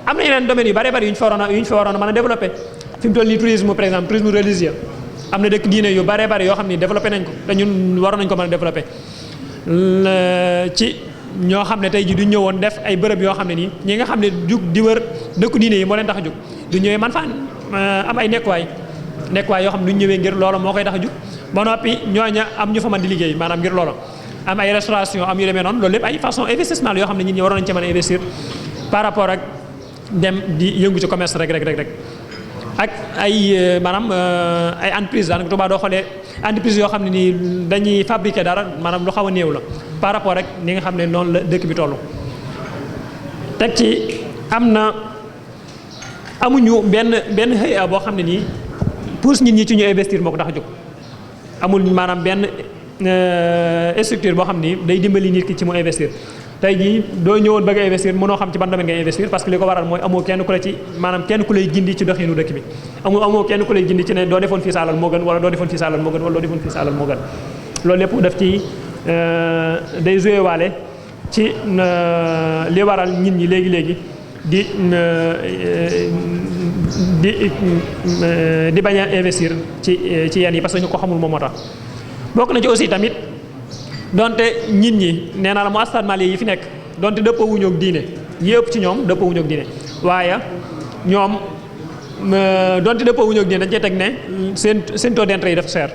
am na yeneen domaines yu bare bari yu ñu fi waroon a mën a développé fi mu toll nii tourisme par exemple tourisme religieux am na dëkk diine yu bare bari yoo xam ni développé nañ ko te ñun waroon nañ ko mën a développé ci ñoo xam ne tey ji du ñëwoon def ay bërëb yoo xam ne nii ñi nga xam ne jug di wër dëkku diine yi moo leen tax a jug du ñëwee man fa am ay nekkuwaay yoo xam ne du ñëwee ngir loolu moo koy tax a jug ba noppi ñooña am ñu fa mën di liggéey maanaam ngir loolu am ay restauration am yu demee noonu loolu lépp ay façon investissement la yoo xam ne nit ñi waroon nañ ci mën a investir par rapport ak dem di yëngu ci commerce rek ak ay maanaam ay entreprise daanaka Tuubaa doo xoolee entreprise yoo xam ne nii dañuy fabriquer dara maanaam lu xaw a néew la par rapport ak ni nga xam ne noonu la dëkk bi toll teg ci amuñu benn xëy boo xam ne nii pousse nit ñi ci ñu investir moo ko tax a jóg amul maanaam benn structure boo xam ni day dimbali nit ki ci mu investir. tey jii doo ñëwoon bëgg a investir mënoo xam ci ban domaine ngay investir parce que li ko waral mooy amoo kenn ku la ci maanaam kenn ku lay gindi ci doxinu dëkk bi amoo kenn ku lay gindi ci ne doo defoon fii sa alal moo gën wala doo defoon fii sa alal moo gën wala doo defoon fii sa alal moo gën loolu lépp daf ci day joué waale ci li waral nit ñi léegi di bañ a investir ci yenn yi parce que ñu ko xamul moom moo tax bokk na ci aussi tamit donte nit ñi nee naa la mu askan mali yi fi nekk donte dëppoo wuñu ak diine yëpp ci ñoom dëppoo wuñu ak diine waaye ñoom donte dëppoo wuñu ak diine dañ cee teg ne seen taux d'intérêt yi dafa cher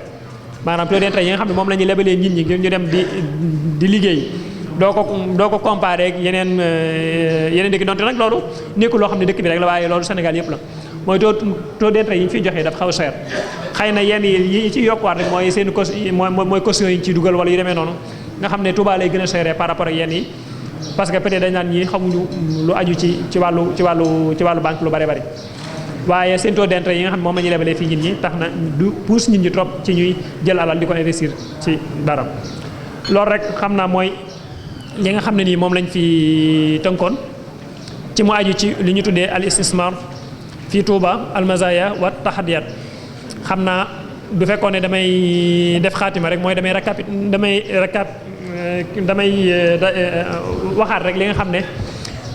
maanaam taux d'intérêt yi nga xam ne moom la ñuy lebalee nit ñi ngir ñu dem di liggéey doo ko comparé ak yeneen dëkk donte nag loolu nekkul loo xam ne dëkk bi rek la waaye loolu Sénégal yëpp la mooy taux d'intérêt yi ñu fiy joxee dafa xaw a cher xëy na yenn yi ci yokkuwaat rek mooy seen mooy caution yi ñu ciy dugal wala yu demee noonu nga xam ne Touba lay gën a cher par rapport ak yenn yi parce que peut-être dañ naan ñi xamuñu lu aju ci wàllu banque lu bari bari waaye seen taux d'intérêt yi nga xam ne moom la ñuy lebalee fii nit ñi tax na du pousse nit ñi trop ci ñuy jël alal di ko investir ci dara loolu rek xam naa mooy li nga xam ne nii moom lañ fi tënkoon ci mu aju ci li ñu tuddee al istismar fii Touba al mazaya wa taxadiyat xam naa du fekkoon ne damay def xaatima rek mooy damay waxaat rek li nga xam ne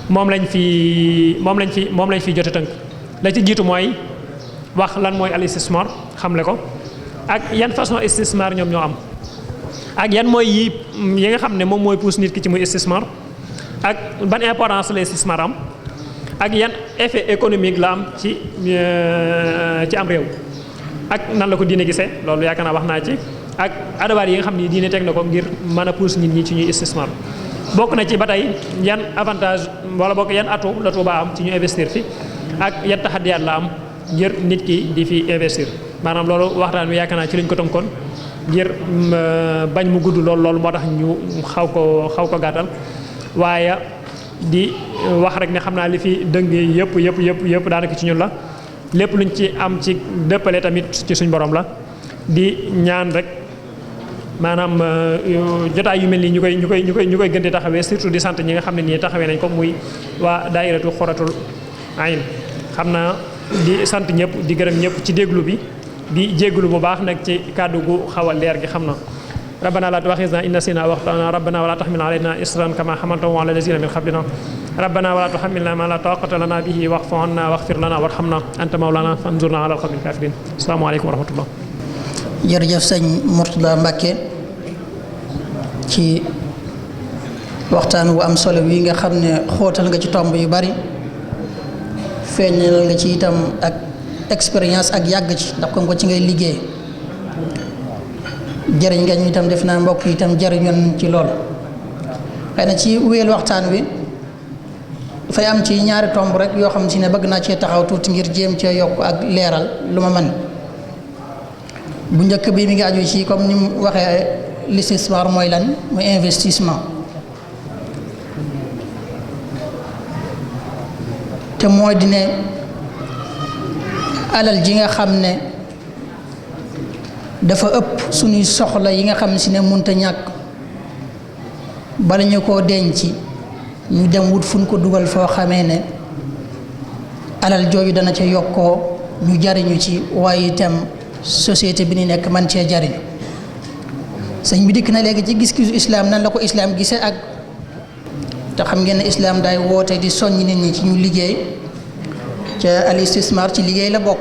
moom lañ fi jote tënk la ci jiitu mooy wax lan mooy al istismar xamle ko ak yan façon istismar ñoom ñoo am ak yan mooy yi nga xam ne moom mooy pousse nit ki ci muy istismar ak ban importance la istismar am ak yan effet économique la am ci am réew ak nan la ko diine gisee loolu yaakaar naa wax naa ci ak adawaar yi nga xam ne diine teg na ko ngir mën a pousse nit ñi ci ñuy istismar bokk na ci ba tey yan avantage wala bokk yan atu la Touba am ci ñu investir fi ak yan taxadiyaat la am ngir nit ki di fi investir maanaam loolu waxtaan wi yaakaar naa ci lañ ko tënkoon ngir bañ mu gudd loolu moo tax ñu xaw ko gàttal waaye di wax rek ne xam naa li fi dëng yëpp daanaka ci ñun la lépp luñ ci am ci dëppale tamit ci suñ borom la di ñaan rek maanaam jotaay yu mel nii ñu koy gën di taxawee surtout di sant ñi nga xam ne nii taxawee nañ ko muy waa daayiratu Xuratul Ayn xam naa di sant ñëpp di gërëm ñëpp ci déglu bi di jégglu bu baax nag ci kàddu gu xaw a leer gi xam na rabbana la tuaxizna in nasina aw axtana rabbana wala taxmil alayna isran kama xamaltahu ala lazina min qablina rabbana wala tuxamilna ma la taqata lana bihi waxfu anna waxfir lana warhamna anta mawlana fanzurna ala alqawmi alkafirin asalaamaaleykum wa rahmatullah. jërëjëf sëñ Mourtada Mbacke ci waxtaan wu am solo wi nga xam ne xóotal nga ci tomb yu bari feeñal nga ci itam ak expérience ak yàgg ci ndax kon ko ci ngay liggéey jëriñ nga ñu itam def naa mbokk itam jëriñoon ci lool xëy na ci wéyal waxtaan wi dafay am ci ñaari tomb rek yoo xam si ne bëgg naa cee taxaw tuuti ngir jéem cee yokk ak leeral lu ma mën bu njëkk bi mi ngi aju ci comme ni mu waxee l'istismar mooy lan mooy investissement te mooy di ne alal ji nga xam ne dafa ëpp suñuy soxla yi nga xam si ne mënta ñàkk bala ñu koo denc ñu dem wut fu ñu ko dugal foo xamee ne alal jooju dana ca yokkoo ñu jariñu ci waaye itam société bi ni nekk man cee jariñu sëñ bi dikk na léegi ci gis-gisu islam nan la ko islam gisee ak te xam ngeen ne islam day woote di soññ nit ñi ci ñu liggéey ca al istismar ci liggéey la bokk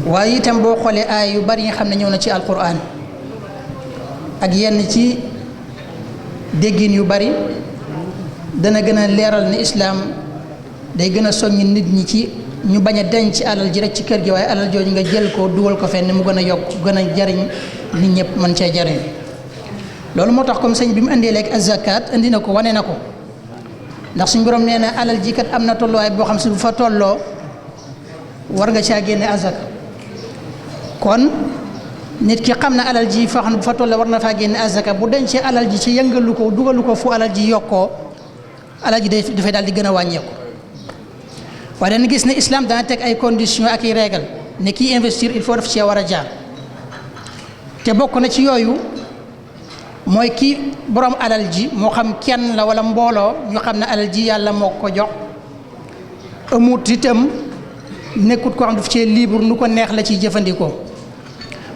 waaye itam boo xoolee aay yu bari yi nga xam ne ñëw na ci alquran ak yenn ci déggin yu bari dana gën a leeral ne islaam day gën a soññ nit ñi ci ñu bañ a denc alal ji rek ci kër gi waaye alal jooju nga jël ko dugal ko fenn mu gën a yokk gën a jariñ nit ñëpp mën cee jariñ loolu moo tax comme sëñ bi mu indee léegi azakat indi na ko wane na ko ndax suñu borom nee na alal ji kat am na tolluwaay boo xam si bu fa tolloo war nga caa génne azaka kon nit ki xam na alal ji foo xam ne bu fa tolloo war na faa génne azaka bu dencee alal ji ci yëngalu ko dugalu ko fu alal ji yokkoo alal ji dafay daal di gën a wàññeeku waaye dañu gis ne islam dana teg ay conditions ak i règle ne kii investir il faut daf cee war a jaar te bokk na ci yooyu mooy ki borom alal ji moo xam kenn la wala mbooloo ñu xam ne alal ji yàlla moo ko jox amut itam nekkut koo xam daf cee libre nu ko neex la ciy jëfandikoo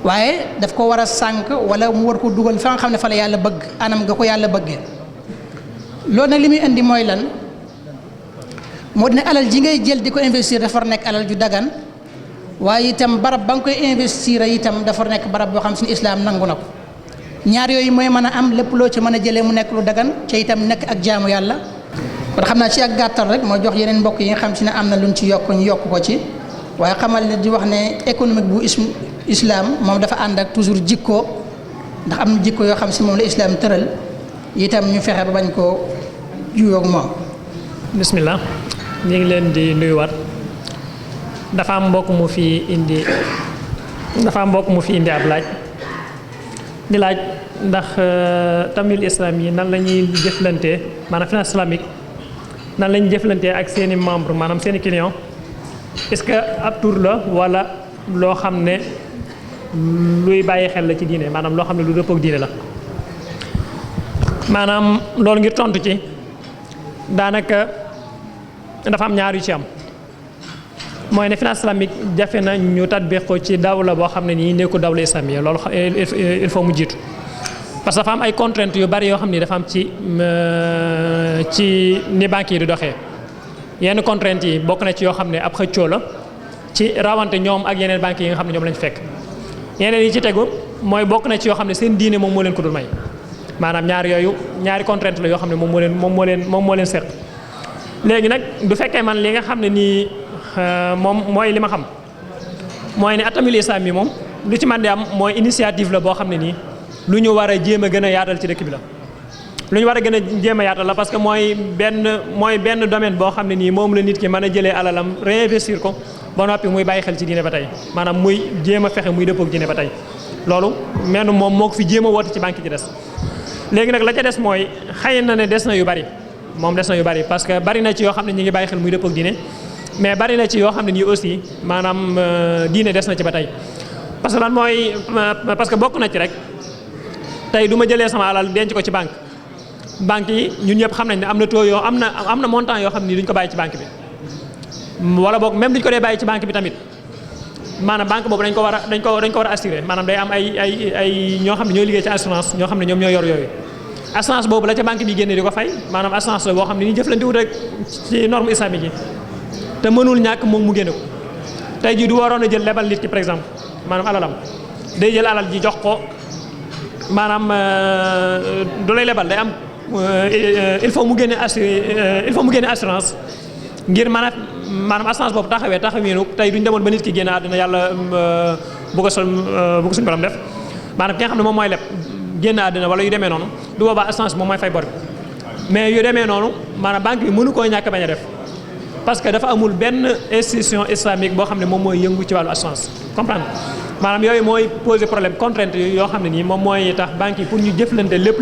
waaye daf ko war a sànk wala mu war ko dugal fa nga xam ne fa la yàlla bëgg anam nga ko yàlla bëggee loolu nag li muy indi mooy lan moo dina alal ji ngay jël di ko investir dafa nekk alal ju dagan waaye itam barab ba nga koy investir itam dafa nekk barab boo xam si islaam nangu na ko ñaar yooyu mooy mën a am lépp loo ci mën a jëlee mu nekk lu dagan ca itam nekk ak jaamu yàlla kon xam naa ci ak gàttal rek moo jox yeneen mbokk yi nga xam si ne am na luñ ci yokk ñu yokk ko ci waaye xamal ne di wax ne économique bu islam moom dafa ànd ak toujours jikko ndax am na jikko yoo xam si moom la islam tëral itam ñu fexe ba bañ koo juyoog moom. bismillah ñu ngi leen di nuyuwaat dafa am mbokk mu fi indi ab laaj di laaj ndax tamwil islam yi nan la ñuy jëflantee maanaam finance islamique nan la ñuy jëflantee ak seeni membre maanaam seeni client est-ce que ab tur la wala loo xam ne luy bàyyi xel la ci diine maanaam loo xam ne lu dëppoo ak diine la maanaam loolu ngir tontu ci daanaka dafa am ñaar yu ci am mooy ne finance islamique jafe na ñu tatbiq ko ci dawla boo xam ne nii nekku dawla islamiyya loolu il faut mu jiitu parce que dafa am ay contraintes yu bari yoo xam ni dafa am ci ni banques yi di doxee yenn contraintes yi bokk na ci yoo xam ne ab xëccoo la ci rawante ñoom ak yeneen banques yi nga xam ne ñoom lañ fekk yeneen yi ci tegu mooy bokk na ci yoo xam ne seen diine moom moo leen ko dul may maanaam ñaari contrainte la yoo xam ne moom moo leen seq léegi nag du fekkee man li nga xam ne nii moom mooy li ma xam mooy ne atamil islam yi moom lu ci man di am mooy initiative la boo xam ne nii lu ñu war a jéem a gën a yaatal ci dëkk bi la lu ñu war a gën a jéem a yaatal la parce que mooy benn domaine boo xam ne nii moom la nit ki mën a jëlee alalam réinvestir ko ba noppi muy bàyyi xel ci diine ba tey maanaam muy jéem a fexe muy dëppoog diine ba tey loolu mel moom moo ko fi jéem a woote ci banque ci des léegi nag la ca des mooy xëy na ne des na yu bari parce que bari na ci yoo xam ne ñi ngi bàyyi xel muy dëppoog diine mais bari na ci yoo xam ne nii aussi maanaam diine des na ci ba tey parce que lan mooy parce que bokk na ci rek tey du ma jëlee sama alal denc ko ci banque yi ñun ñëpp xam nañ ne am na taux yoo am na montant yoo xam ne duñ ko bàyyi ci banque bi wala boog même duñ ko dee bàyyi ci banque bi tamit maanaam banque boobu dañ ko war a assurer maanaam day am ay ñoo xam ne ñooy liggéey ci assurance ñoo xam ne ñoom ñoo yor yooyu assurance boobu la ca banque bi génne di ko fay maanaam assurance la boo xam ne ni jëflante wut rek ci norme islamique yi te mënul ñàkk moom mu génne ko tey jii du waroon a jël lebal nit ki par exemple maanaam alalam day jël alal ji jox ko maanaam du lay lebal day am il faut mu génne assurance ngir maanaam assurance boobu taxawiinu tey duñ demoon ba nit ki génne àddina yàlla bu ko suñu borom def maanaam ki nga xam ne moom mooy leb génn àddina wala yu demee noonu du boobaa assurance moom mooy fay bor bi mais yu demee noonu maanaam banque bi mënu koo ñàkk bañ a def parce que dafa amul benn institution islamique boo xam ne moom mooy yëngu ci wàllu assurance comprendre maanaam yooyu mooy poser problème contrainte yoo xam ne nii moom mooy tax banque yi pour ñu jëflante lépp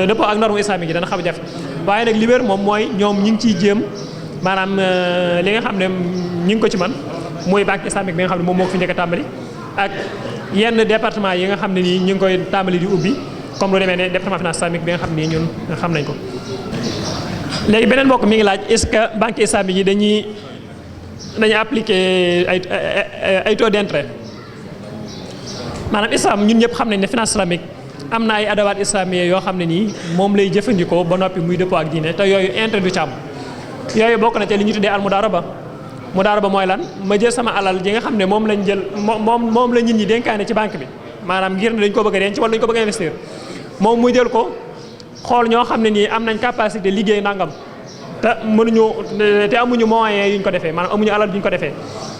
dëppoo ak norme islamique yi dana xaw a jafe waaye nag li wér moom mooy ñoom ñi ngi ciy jéem maanaam li nga xam ne ñi ngi ko ci man mooy banque islamique bi nga xam ne moom moo ko fi njëkk a tàmbali ak yenn département yi nga xam ne nii ñu ngi koy tàmbali di ubbi comme lu demee ne département finance islamique bi nga xam ne nii ñun xam nañ ko. léegi beneen mbokk mi ngi laaj est-ce que banque islamique yi dañuy appliquer ay taux d'intérêt maanaam islam ñun ñëpp xam nañ ne finance islamique am na ay adawaat islamique yoo xam ne nii moom lay jëfandikoo ba noppi muy dëppoo ak diine te yooyu intérêt du ci am yooyu bokk na te li ñu tuddee al mudaraba mooy lan ma jël sama alal ji nga xam ne moom lañ jël moom la nit ñi dénkaane ci banque bi maanaam ngir ne dañ ko bëgg a denc wala dañ ko bëgg a investir moom mu jël ko xool ñoo xam ne nii am nañ capacité liggéey nangam te amuñu moyens yuñ ko defee maanaam amuñu alal yuñ ko defee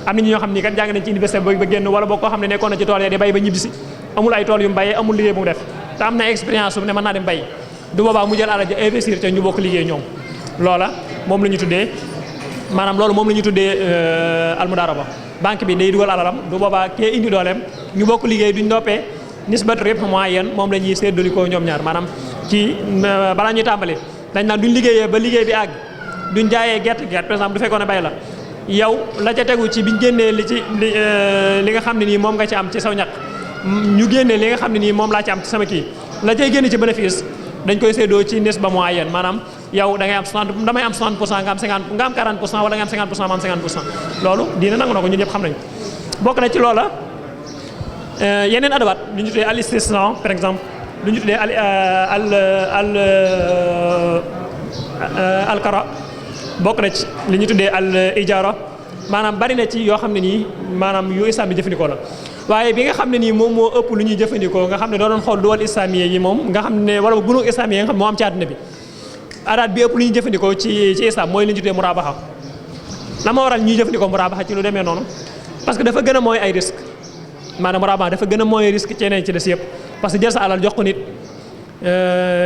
am nañu ñoo xam ni kat jàng nañ ci université ba génn wala boo koo xam ne nekkoon na ci tool yi di bay ba ñibbisi amul ay tool yu mu bayee amul liggéey bu mu def te am na expérience bu ne mën naa dem bay du boobaa mu jël alal ji investir te ñu bokk liggéey ñoom loola moom la ñu tuddee maanaam loolu moom la ñu tuddee almudaraba banque bi day dugal alalam du boobaa kee indi dooleem ñu bokk liggéey duñ noppee nisbat rib moyen moom la ñuy séddalikoo ñoom ñaar maanaam ci balaa ñuy tàmbali dañ naan duñ liggéeyee ba liggéey bi àgg duñ jaayee gerte par exemple du fekkoon ne bay la yow la ca tegu ci biñ génnee li nga xam ne nii moom nga ci am ci saw ñaq ñu génnee li nga xam ne nii moom laa ci am ci sama kii la cay génne ci bénéfice dañ koy séddoo ci nisba moyenne maanaam yow da ngay am 60 damay am 60% nga am 50 nga am 40% wala nga am 50% ma am 50% loolu diina nangu na ko ñun ñëpp xam nañu bokk na ci loola yeneen adawaat lu ñu tuddee al istisna par exemple lu ñu tuddee al kara bokk na ci li ñu tuddee al ijara maanaam bari na ci yoo xam ne nii maanaam yu islam bi jëfandikoo la waaye bi nga xam ne nii moom moo ëpp lu ñuy jëfandikoo nga xam ne doo doon xool duwal islamiyé yi moom nga xam ne wala gunu islamiyé yi nga xam ne moo am ci àdduna bi adaat bi ëpp lu ñuy jëfandikoo ci islam mooy li ñu tuddee murabaha la ma waral ñuy jëfandikoo murabaha ci lu demee noonu parce que dafa gën a mooy ay risque maanaam murabaha dafa gën a mooy risque ci yeneen ci des yëpp parce que jël sa alal jox ko nit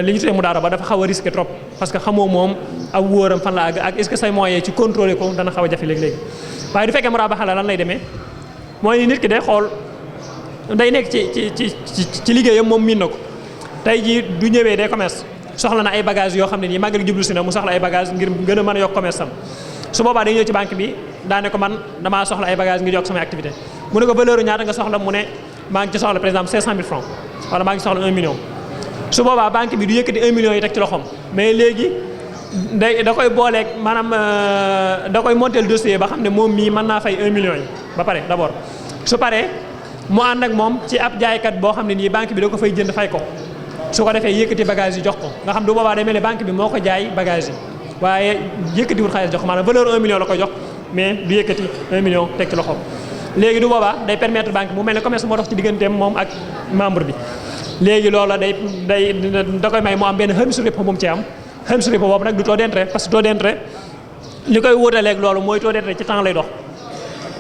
li ñu tuddee mudaaraba dafa xaw a risqué trop parce que xamoo moom ak wóoram fan la àgg ak est-ce que say moyens ci contrôler ko dana xaw a jafe léegi-léegi waaye du fekkee murabaha la lan lay demee mooy nit ki day xool day nekk ci liggéeyam moom miin na ko tey jii du ñëwee day commerce soxla na ay bagages yoo xam ne nii màggal jublu si na mu soxla ay bagages ngir gën a mën a yokk commerce am su boobaa day ñëw ci banque bi daane ko man damaa soxla ay bagages ngir yokk samay activité mu ne ko valeur ñaata nga soxla mu ne maa ngi ci soxla par exemple 500 000 francs wala maa ngi soxla 1 million su boobaa banque bi du yëkkati 1 million yi teg ci loxoom mais léegi da koy booleeg maanaam da koy monter le dossier ba xam ne moom mii mën naa fay 1 million yi ba pare d'abord su paree mu ànd ak moom ci ab jaaykat boo xam ne nii banque bi da ko fay jënd fay ko su ko defee yëkkati bagage yi jox ko nga xam du boobaa day mel ne banque bi moo ko jaay bagage yi waaye yëkkatiwul xaalis jox ko maanaam valeur 1 million la koy jox mais du yëkkati 1 million teg ci loxoom léegi du boobaa day permettre banque mu mel ne commerce moo dox ci digganteem moom ak membre bi léegi loola da koy may mu am benn hams repo moom ci am hams repo boobu nag du taux d'intérêt parce que taux d'intérêt li koy wutaleeg loolu mooy taux d'intérêt ci temps lay dox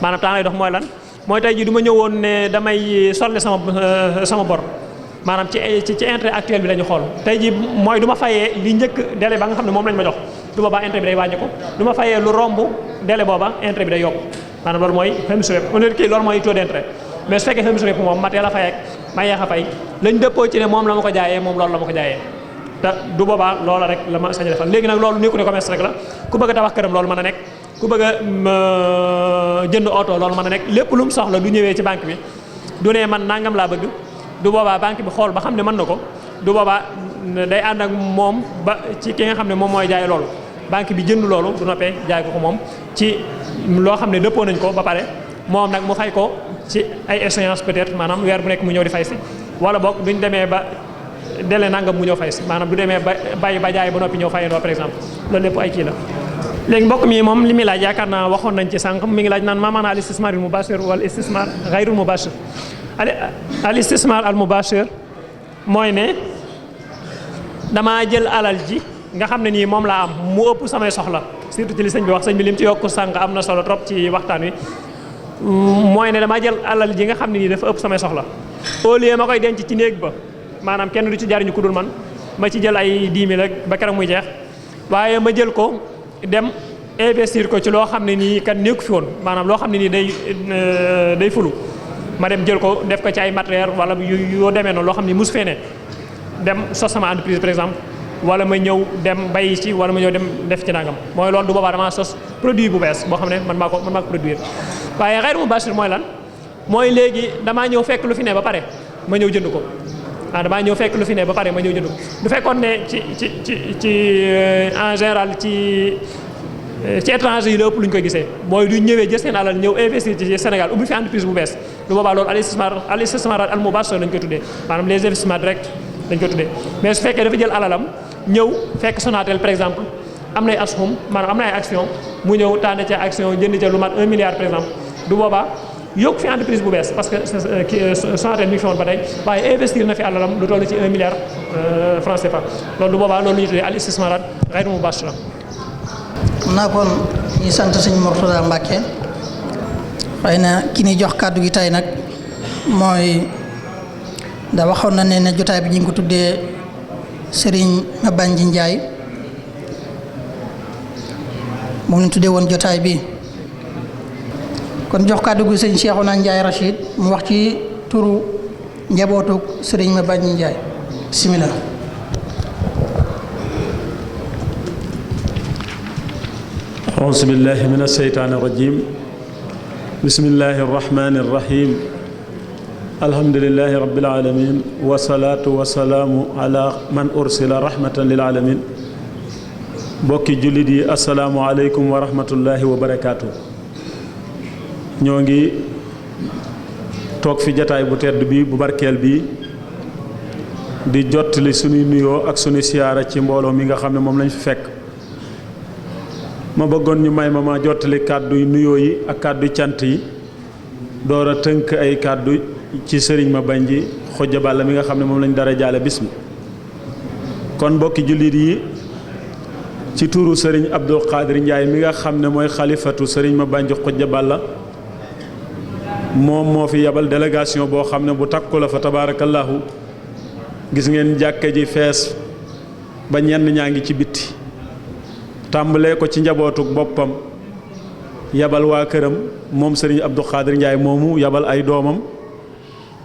maanaam temps lay dox mooy lan mooy tey jii du ma ñëwoon ne damay solde sama bor maanaam ci intérêt actuel bi la ñu xool tey jii mooy du ma fayee li njëkk délai ba nga xam ne moom lañ ma jox du boobaa intérêt bi day wàññi ko du ma fayee lu romb délai booba intérêt bi day yokk maanaam loolu mooy hams repo loolu mooy taux d'intérêt mais su fekkee hams repo moom ma teel a fay ak ma yeex a fay lañ dëppoo ci ne moom la ma ko jaayee moom loolu la ma ko jaayee te du boobaa loola rek la ma sañ a defal léegi nag loolu nekku ne commerce rek la ku bëgg a tabax këram loolu mën a nekk ku bëgg a jënd oto loolu mën a nekk lépp lu mu soxla du ñëwee ci banque bi du ne man nangam laa bëgg du boobaa banque bi xool ba xam ne mën na ko du boobaa day ànd ak moom ba ci ki nga xam ne moom mooy jaay loolu banque bi jënd loolu du noppee jaay ko moom ci loo xam ne dëppoo nañ ko ba pare moom nag mu fay ko ci ay échéance peut-être maanaam weer bu nekk mu ñëw di fay si wala boog duñ demee ba délai nangam mu ñëw fay si maanaam du demee ba bàyyi ba jaay ba noppi ñëw fayandoo par exemple loolu lépp ay kii la. léegi mbokk mi moom li muy laaj yaakaar naa waxoon nañ ci sànq mi ngi laaj naan maa maanaa al istismar al mubashir wala istismar ghayrul mubashir al istismar al mubashir mooy ne damaa jël alal ji nga xam ne nii moom laa am mu ëpp samay soxla surtout ci li sëñ bi wax sëñ bi lim ci yokku sànq am na solo trop ci waxtaan wi mooy ne damaa jël alal ji nga xam ne nii dafa ëpp samay soxla au lieu ma koy denc ci néeg ba maanaam kenn du ci jariñu ku dul man ma ci jël ay 10 000 ak ba keroog muy jeex waaye ma jël ko dem investir ko ci loo xam ne nii kat nekku fi woon maanaam loo xam ne nii day fulu ma dem jël ko def ko ci ay matériel wala yoo demee noonu loo xam ne musu fee ne dem sos sama entreprise par exemple wala ma ñëw dem bay ci wala ma ñëw dem def ci nangam mooy loolu du boobaa damaa sos produit bu bees boo xam ne man maa ko produire waaye xayru mubashir mooy lan mooy léegi damaa ñëw fekk lu fi ne ba pare ma ñëw jënd ko damaa ñëw fekk lu fi ne ba pare ma ñëw jënd ko du fekkoon ne ci en général ci étranger yi la ëpp lu ñu koy gisee mooy du ñëwee jël seen alal ñëw investir ci Sénégal ubbi fi entreprise bu bees du boobaa loolu al istismar al mubashir lañ koy tuddee maanaam les investissements directs dañ koy tuddee mais su fekkee dafa jël alalam ñëw fekk Sonatel par exemple am nay ashum maanaam am na ay action mu ñëw tànn ca action jënd ca lu mat 1 milliard par exemple du boobaa yokk fi entreprise bu bees parce que Sonatel mi ngi fi woon ba tey waaye investir na fi alalam lu toll ci 1 milliard franc CFA loolu du boobaa loolu la ñuy tuddee al istismarat ghayru mubashira. xam naa kon ñu sant sëñ Mourtada Mbacke xëy na ki ni jox kàddu gi tey nag mooy da waxoon na ne jotaay bi ñu ngi ko tuddee Serigne Mabandji Ndiaye moom lañ tuddee woon jotaay bi kon jox kàddu gi sëñ Cheikhouna Ndiaye Rachid mu wax ci turu njabootu Serigne Mabandji Ndiaye bismillah. auzu billahi min asheytaani rajim bismillahi arrahmani arrahim alhamdulillahi rabbil alamin wasalaatu wasalaamu ala man ursila rahmatan lil alamin bokki jullit yi asalaamu aleykum wa rahmatullahi wa barakaatu. ñoo ngi toog fi jataay bu tedd bi bu barkeel bi di jottali sunuy nuyoo ak sunuy siyaara ci mbooloo mi nga xam ne moom lañ fi fekk. ma bëggoon ñu may ma jottali kàddu nuyoo yi ak kàddu cant yi door a tënk ay kàddu ci sëriñ Mabandji Khoudia Balla mi nga xam ne moom lañ dara jaale bis mi. kon mbokki jullit yi ci tuuru sëriñ Abdou Khadir Ndiaye mi nga xam ne mooy xalifatu sëriñ Mabandji Khoudia Balla moom moo fi yabal délégation boo xam ne bu takku la fa tabaarakallaahu. gis ngeen jàkka ji fees ba ñenn ñaa ngi ci bitti tàmbalee ko ci njabootuk boppam yabal waa këram moom sëriñ Abdou Khadir Ndiaye moomu yabal ay doomam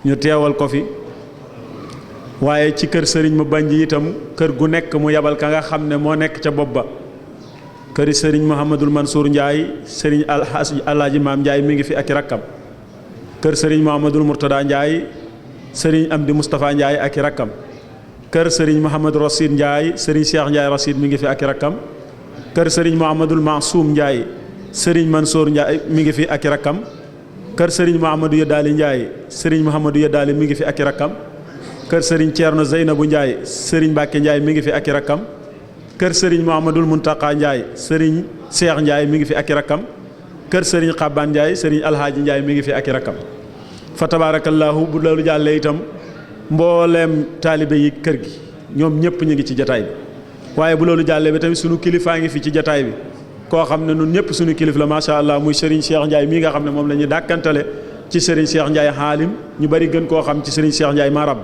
ñu teewal ko fi waaye ci kër sëriñ Mabandji itam kër gu nekk mu yabal ka nga xam ne moo nekk ca bopp ba këri sëriñ Mouhamadul Mansour Ndiaye sëriñ Alaaji Maam Ndiaye mi ngi fi ak i rakkam kër sëriñ Mouhamadul Mourtada Ndiaye sëriñ Amdi Moustapha Ndiaye ak i rakkam kër sëriñ Mouhamadou Racine Ndiaye sëriñ Cheikh Ndiaye Racine mi ngi fi ak i rakkam kër sëriñ Mouhamadul Mansoum Ndiaye sëriñ Mansour Ndiaye mi ngi fi ak i rakkam kër sëriñ Mouhamadou Yeddaali Ndiaye sëriñ Mouhamadou Yeddaali mi ngi fi ak i rakkam kër sëriñ Thierno Zeynabou Ndiaye sëriñ Mbacke Ndiaye mi ngi fi ak i rakkam kër sëriñ Mouhamadul Muntaka Ndiaye sëriñ Cheikh Ndiaye mi ngi fi ak i rakkam kër sëriñ Xaban Ndiaye sëriñ Alhaaji Ndiaye mi ngi fi ak i rakkam fa tabaarakallaahu bu loolu jàllee itam mbooleem taalibe yi kër gi ñoom ñëpp ñu ngi ci jataay bi waaye bu loolu jàllee bi tamit sunu kilifaa ngi fi ci jataay bi koo xam ne nun ñëpp sunu kilif la macha allah muy Serigne Cheikh Ndiaye mii nga xam ne moom la ñuy dàkkantale ci Serigne Cheikh Ndiaye xaalim ñu bari gën koo xam ci Serigne Cheikh Ndiaye marab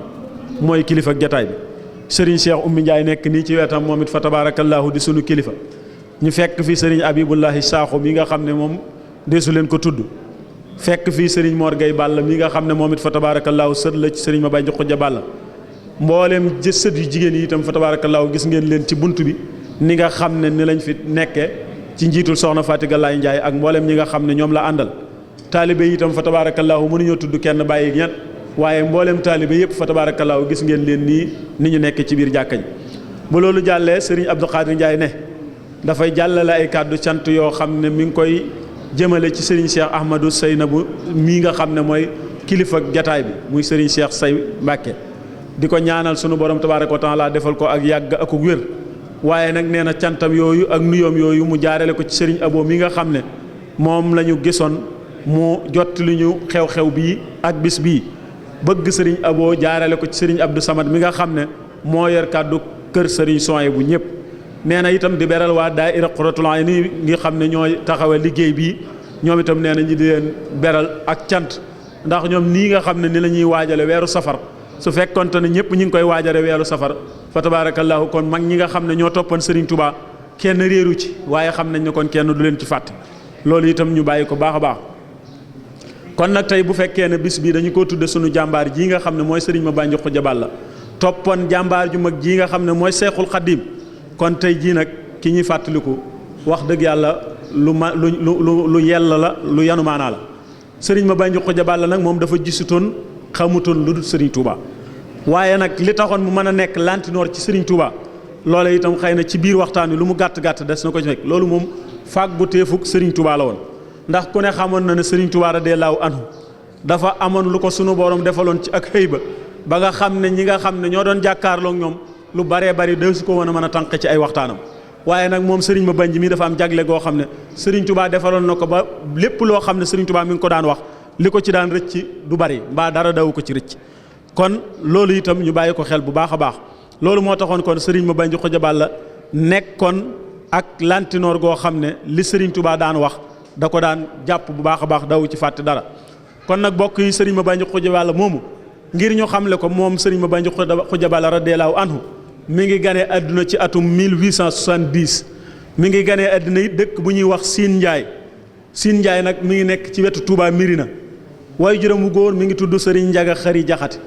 mooy kilifa ak jataay bi Serigne Cheikh Oumy Ndiaye nekk nii ci wetam moom it fa tabaarakallaahu di sunu kilifa ñu fekk fi Serigne Abibullahi Sakho mi nga xam ne moom deesu leen ko tudd fekk fii sëriñ Mor Gueye Balla mi nga xam ne moom it fa tabaarakallaahu sët la ci sëriñ Mabandji Khoudia Balla mbooleem sët yu jigéen yi itam fa tabaarakallaahu gis ngeen leen ci bunt bi ni nga xam ne ni lañ fi nekkee ci njiitul soxna Fatiga Laay Ndiaye ak mbooleem ñi nga xam ne ñoom la àndal taalibe yi itam fa tabaarakallaahu mënuñoo tudd kenn bàyyi ñan waaye mbooleem taalibe yëpp fa tabaarakallaahu gis ngeen leen nii ni ñu nekk ci biir jàkka ji bu loolu jàllee sëriñ Abdou Khadir Ndiaye ne dafay jàllale ay kàddu cant yoo xam ne mi ngi koy jëmale ci Serigne Cheikh Ahmadou Seynabou mii nga xam ne mooy kilifa jataay bi muy Serigne Cheikh Say Mbàkke di ko ñaanal sunu borom tabaaraka wa taala defal ko ak yàgg ak wér waaye nag nee na cantam yooyu ak nuyoom yooyu mu jaarale ko ci Serigne Abo mi nga xam ne moom la ñu gisoon mu jot li ñu xew-xew bii ak bis bii bëgg Serigne Abo jaarale ko ci Serigne Abdou Samad mi nga xam ne moo yor kàddu kër Serigne Souhaïbou bu ñëpp. nee na itam di beral waa daayira Qurratul Ayni ngi xam ne ñooy taxawee liggéey bii ñoom itam nee na ñi di leen beral ak cant ndax ñoom nii nga xam ne ni la ñuy waajale weeru safar su fekkonte ne ñëpp ñu ngi koy waajale weeru safar fa tabaarakallaahu kon mag ñi nga xam ne ñoo toppan Serigne Touba kenn réeru ci waaye xam nañ ne kon kenn du leen ci fàtte loolu itam ñu bàyyi ko baax a baax. kon nag tey bu fekkee ne bis bii dañu ko tudde sunu jàmbaar jii nga xam ne mooy Serigne Mabandji Khoudia Balla toppoon jàmbaar ju mag jii nga xam ne mooy Seexul Xadiim kon tey jii nag ki ñuy fàttaliku wax dëgg yàlla lu yell la lu yanu maanaa la Serigne Mabandji Khoudia Balla nag moom dafa gisutoon xamutoon lu dul Serigne Touba waaye nag li taxoon mu mën a nekk lantinoor ci Serigne Touba loole itam xëy na ci biir waxtaan wi lu mu gàtt gàtt des na ko ci fekk loolu moom fàggu teefuk Serigne Touba la woon ndax ku ne xamoon na ne Serigne Touba radiyallaahu anhu dafa amoon lu ko sunu borom defaloon ci ak xëy ba nga xam ne ñi nga xam ne ñoo doon jàkkaarloo ak ñoom lu baree bari de su ko woon a mën a tànq ci ay waxtaanam waaye nag moom Serigne Mabandji mi dafa am jagle goo xam ne Serigne Touba defaloon na ko ba lépp loo xam ne Serigne Touba mi ngi ko daan wax li ko ci daan rëcc du bari mbaa dara daw ko ci rëcc kon loolu itam ñu bàyyi ko xel bu baax a baax loolu moo taxoon kon Serigne Mabandji Khoudia Balla nekkoon ak lantinoor goo xam ne li Serigne Touba daan wax da ko daan jàpp bu baax a baax daw ci fàtte dara kon nag bokk yi Serigne Mabandji Khoudia Balla moomu ngir ñu xamle ko moom Serigne Mabandji Khoudia Balla radiyallaahu anhu mi ngi ganee àdduna ci atum 1870 mi ngi ganee àdduna it dëkk bu ñuy wax Siin Njaay nag mi ngi nekk ci wetu Touba Mirina waaye juróom bu góor mi ngi tudd Serigne Njaga Xari Jaxate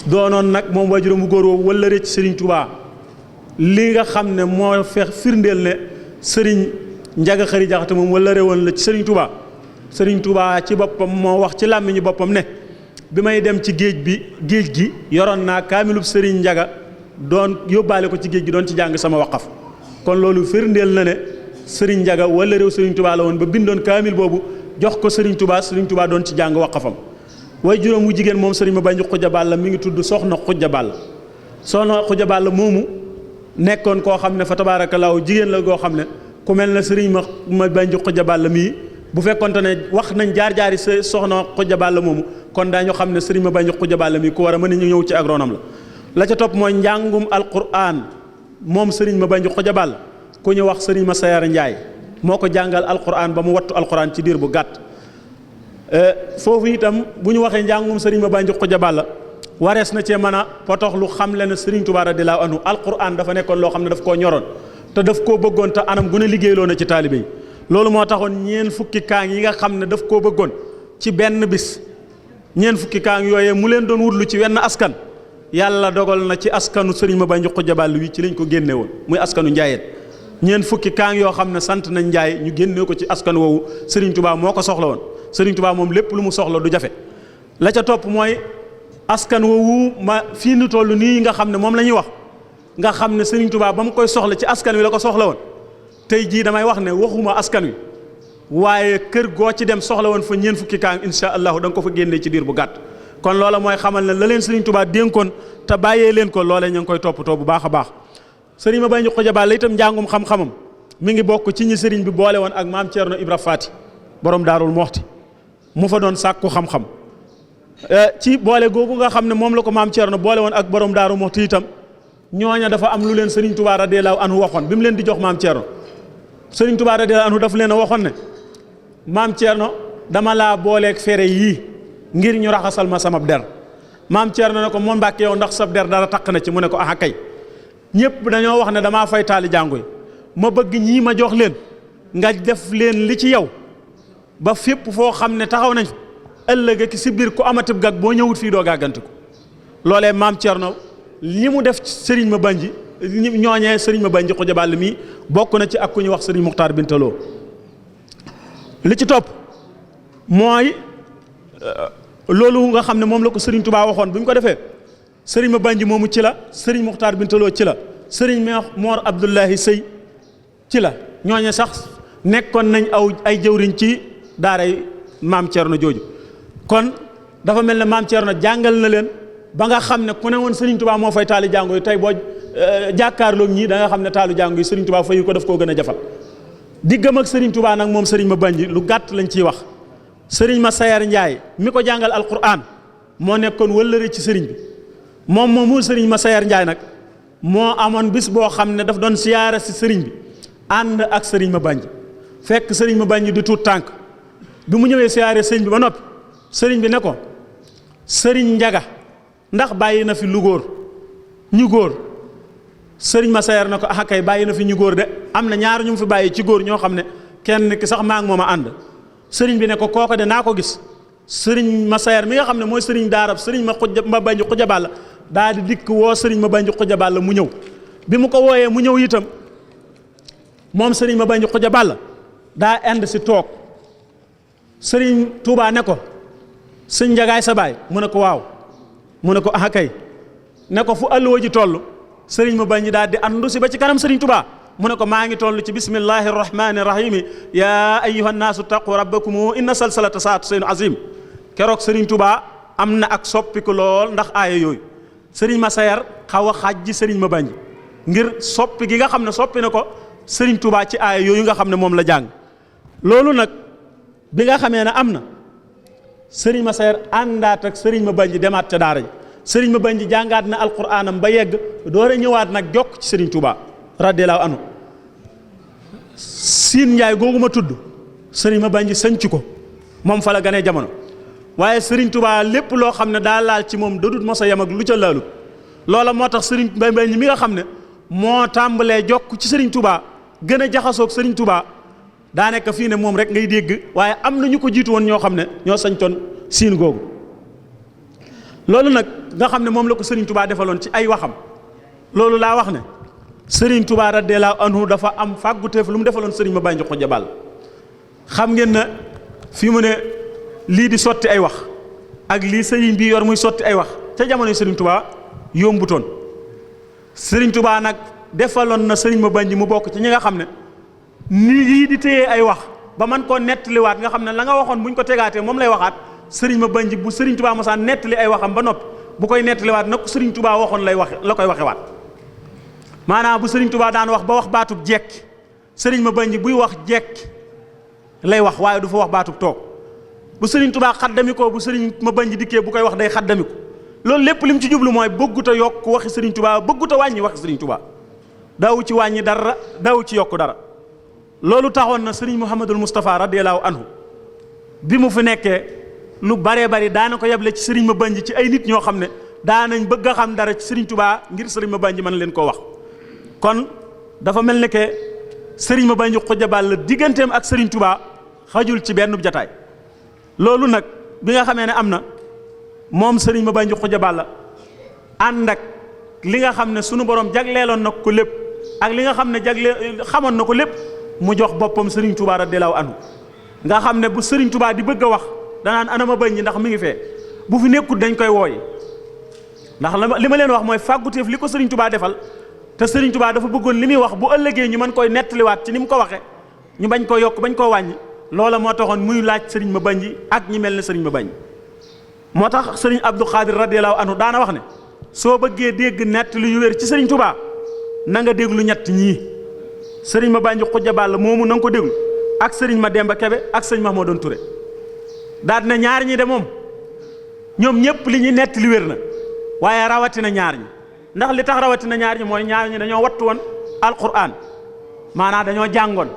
doonoon nag moom waaye juróom bu góor woowu wëllëre ci Serigne Touba li nga xam ne moo fex firndeel ne Serigne Njaga Xari Jaxate moom wëllëre woon la ci Serigne Touba ci boppam moo wax ci làmmiñu boppam ne bi may dem ci géej gi yoroon naa kaamilub Serigne Ndiaga doon yóbbaale ko ci géej gi doon ci jàng sama waqaf kon loolu firndeel na ne Serigne Ndiaga wala réew Serigne Touba la woon ba bindoon kaamil boobu jox ko Serigne Touba doon ci jàng waqafam way juróom wu jigéen moom Serigne Mabandji Khoudia Balla mi ngi tudd Soxna Khoudia Balla moomu nekkoon koo xam ne fa tabaarakallaahu jigéen la goo xam ne ku mel ne Serigne Mabandji Khoudia Balla mii bu fekkonte ne wax nañ jaar-jaari Soxna Khoudia Balla moomu kon daañu xam ne Serigne Mabandji Khoudia Balla mii ku war a mën a ñëw ci agronome la ca topp mooy njàngum alquran moom Serigne Mabandji Khoudia Balla ku ñu wax Serigne Massayar Ndiaye moo ko jàngal alquran ba mu wattu alquran ci diir bu gàtt foofu itam bu ñu waxee njàngum Serigne Mabandji Khoudia Balla warees na cee mën a potox lu xam le ne Serigne Touba radiyallahu anhu alquran dafa nekkoon loo xam ne daf koo ñoroon te daf koo bëggoon te anam gu ne liggéeyloo na ci taalibe yi loolu moo taxoon ñeen fukki kaang yi nga xam ne daf koo bëggoon ci benn bis ñeen fukki kaang yooyee mu leen doon wutlu ci wenn askan yàlla dogal na ci askanu Serigne Mabandji Khoudia Balla wi ci lañ ko génne woon muy askanu njaayeen ñeen fukki kaang yoo xam ne sant nañ njaay ñu génne ko ci askan woowu Serigne Touba moo ko soxla woon Serigne Touba moom lépp lu mu soxla du jafe la ca topp mooy askan woowu fii nu toll nii nga xam ne moom la ñuy wax nga xam ne Serigne Touba ba mu koy soxla ci askan wi la ko soxla woon tey jii damay wax ne waxuma askan wi waaye kër goo ci dem soxla woon fa ñeen fukki kaang insha allahu da nga ko fa génnee ci diir bu gàtt kon loola mooy xamal ne la leen Serigne Touba dénkoon te bàyyee leen ko loolee ñu ngi koy toppatoo bu baax a baax Serigne Mabandji Khoudia Balla itam njàngum xam-xamam mi ngi bokk ci ñi Serigne bi boole woon ak maam Thierno Ibra Faty borom Daarul Moxti mu fa doon sàkku xam-xam ci boole googu nga xam ne moom la ko maam Thierno boole woon ak borom Daaru Moxti itam ñooña dafa am lu leen Serigne Touba radiyallahu anhu waxoon bi mu leen di jox maam Thierno Serigne Touba radiyallahu anhu daf leen a waxoon ne maam Thierno dama laa booleeg fere yii ngir ñu raxasal ma sama der maam Thierno ne ko moom Mbàkke yow ndax sab der dara taq na ci mu ne ko ah kay ñëpp dañoo wax ne damaa fay taali jàngu yi ma bëgg ñii ma jox leen nga def leen li ci yow ba fépp foo xam ne taxaw nañ ëllëg ki si biir ku amatib gag boo ñëwut fii doo gàgganti ko loolee maam Thierno li mu def Serigne Mabandji ñooñee Serigne Mabandji Khoudia Balla mii bokk na ci ak ku ñuy wax Serigne Muxtaar Bintaloo li ci topp mooy loolu nga xam ne moom la ko Serigne Touba waxoon bu ñu ko defee Serigne Mabandji moomu ci la Serigne Muxtaar Bintaloo ci la Serigne Mor Abdoulahi Sey ci la ñooñe sax nekkoon nañ ay jëwriñ ci daaray maam Thierno jooju kon dafa mel ne maam Thierno jàngal na leen ba nga xam ne ku ne woon Serigne Touba moo fay taali jàngo yi tey boo jàkkaarloog ñii da nga xam ne taalu jàngo yi Serigne Touba fayu ko daf koo gën a jafal diggam ak Serigne Touba nag moom Serigne Mabandji lu gàtt lañ ciy wax Serigne Massayar Ndiaye mi ko jàngal alquran moo nekkoon wëllëre ci Serigne bi moom Serigne Massayar Ndiaye nag moo amoon bis boo xam ne daf doon siyaara si Serigne bi ànd ak Serigne Mabandji fekk Serigne Mabandji di tuut tànk bi mu ñëwee siyaare Serigne bi ba noppi Serigne bi ne ko Serigne Ndiaga ndax bàyyi na fi lu góor ñu góor Serigne Massayar na ko ah kay bàyyi na fi ñu góor de am na ñaar ñu mu fi bàyyi ci góor ñoo xam ne kenn ki sax maa ngi moom a ànd Serigne bi ne ko kooka de naa ko gis Serigne Massayar mi nga xam ne mooy Serigne daarab Serigne Mabandji Khoudia Balla daal di dikk woo Serigne Mabandji Khoudia Balla mu ñëw bi mu ko wooyee mu ñëw itam moom Serigne Mabandji Khoudia Balla daa ind si toog Serigne Touba ne ko sëñ Njagaay sa baay mu ne ko waaw mu ne ko ah kay ne ko fu alluwa ji toll Serigne Mabandji daal di andu si ba ci kanam Serigne Touba mu ne ko maa ngi toll ci bismillahi rahmani rahimi yaa ayyuha nnaasu taqu rabbakum inna salsalata saatu seynu azim keroog Serigne Touba am na ak soppiku lool ndax aaya yooyu Serigne Massayar xaw a xaaj ji Serigne Mabandji ngir soppi gi nga xam ne soppi na ko Serigne Touba ci aaya yooyu nga xam ne moom la jàng loolu nag bi nga xamee ne am na Serigne Massayar àndaat ak Serigne Mabandji demaat ca daara ji Serigne Mabandji jàngaat na alquraanam ba yegg doore ñëwaat nag jokk ci Serigne Touba radiyallahu anhu Siin Njaay googu ma tudd Serigne Mabandji sanc ko moom fa la ganee jamono waaye Serigne Touba lépp loo xam ne daa laal ci moom dadut mos a yem ak lu ca laalu loola moo tax Serigne Mabandji mi nga xam ne moo tàmbalee jokk ci Serigne Touba gën a jaxasoog Serigne Touba daa nekk fii ne moom rek ngay dégg waaye am na ñu ko jiitu woon ñoo xam ne ñoo sañtoon siin googu loolu nag nga xam ne moom la ko Serigne Touba defaloon ci ay waxam loolu laa wax ne Serigne Touba radiyallahu anhu dafa am fàgguteef lu mu defaloon Serigne Mabandji Khoudia Balla xam ngeen na fii mu ne lii di sotti ay wax ak lii sëriñ bi yor muy sotti ay wax ca jamonoy sëriñ Touba yombutoon. sëriñ Touba nag defaloon na sëriñ Mabandji mu bokk ci ñi nga xam ne ni lii di téye ay wax ba man koo nettaliwaat nga xam ne la nga waxoon buñ ko tegaatee moom lay waxaat sëriñ Mabandji bu sëriñ Touba mosaan nettali ay waxam ba noppi bu koy nettaliwaat nag sëriñ Touba waxoon la koy waxewaat. maanaam bu sëriñ Touba daan wax ba wax baatub jekki sëriñ Mabandji buy wax jekki lay wax waaye du fa wax baatub toog bu sëriñ Touba xaddami ko bu sëriñ Mabandji dikkee bu koy wax day xaddami ko loolu lépp li mu ci jublu mooy bëggut a yokk waxi sëriñ Touba bëggut a wàññi waxi sëriñ Touba daawu ci wàññi dara daawu ci yokk dara. loolu taxoon na sëriñ Mouhamadul Moustapha radiyallahu anhu bi mu fi nekkee lu baree bari daana ko yeble ci sëriñ Mabandji ci ay nit ñoo xam ne daanañ bëgg a xam dara ci sëriñ Touba ngir sëriñ Mabandji mën leen koo wax. kon dafa mel ne que sëriñ Mabandji Khoudia Balla digganteem ak sëriñ Touba xajul ci benn jataay loolu nag bi nga xamee ne am na moom sëriñ Mabandji Khoudia Balla ànd ak li nga xam ne sunu borom jagleeloon na ko lépp ak li nga xam ne xamoon na ko lépp mu jox boppam sëriñ Touba radiyallahu anhu nga xam ne bu sëriñ Touba di bëgg a wax danaan ana Mabandji ndax mi ngi fee bu fi nekkut dañ koy wooyi ndax li ma leen wax mooy fàgguteef li ko sëriñ Touba defal te sëriñ Touba dafa bëggoon li muy wax bu ëllëgee ñu mën koy nettaliwaat ci ni mu ko waxe ñu bañ koo yokk bañ koo wàññi loola moo taxoon muy laaj sëriñ Mabandji ak ñi mel ne sëriñ Mabandji moo tax sëriñ Abdou Khadir radiyallahu anhu daana wax ne soo bëggee dégg nettali yu wér ci sëriñ Touba na nga déglu ñett ñii sëriñ Mabandji Khoudia Balla moomu na nga ko déglu ak sëriñ Mademba Kebe ak sëriñ Mahmoudoune Touré daal na ñaar ñi de moom ñoom ñëpp li ñuy nettali wér na waaye rawatina ñaar ñi ndax li tax rawatina ñaar ñi mooy ñaar ñi dañoo wattu woon alquran maanaam dañoo jàngoon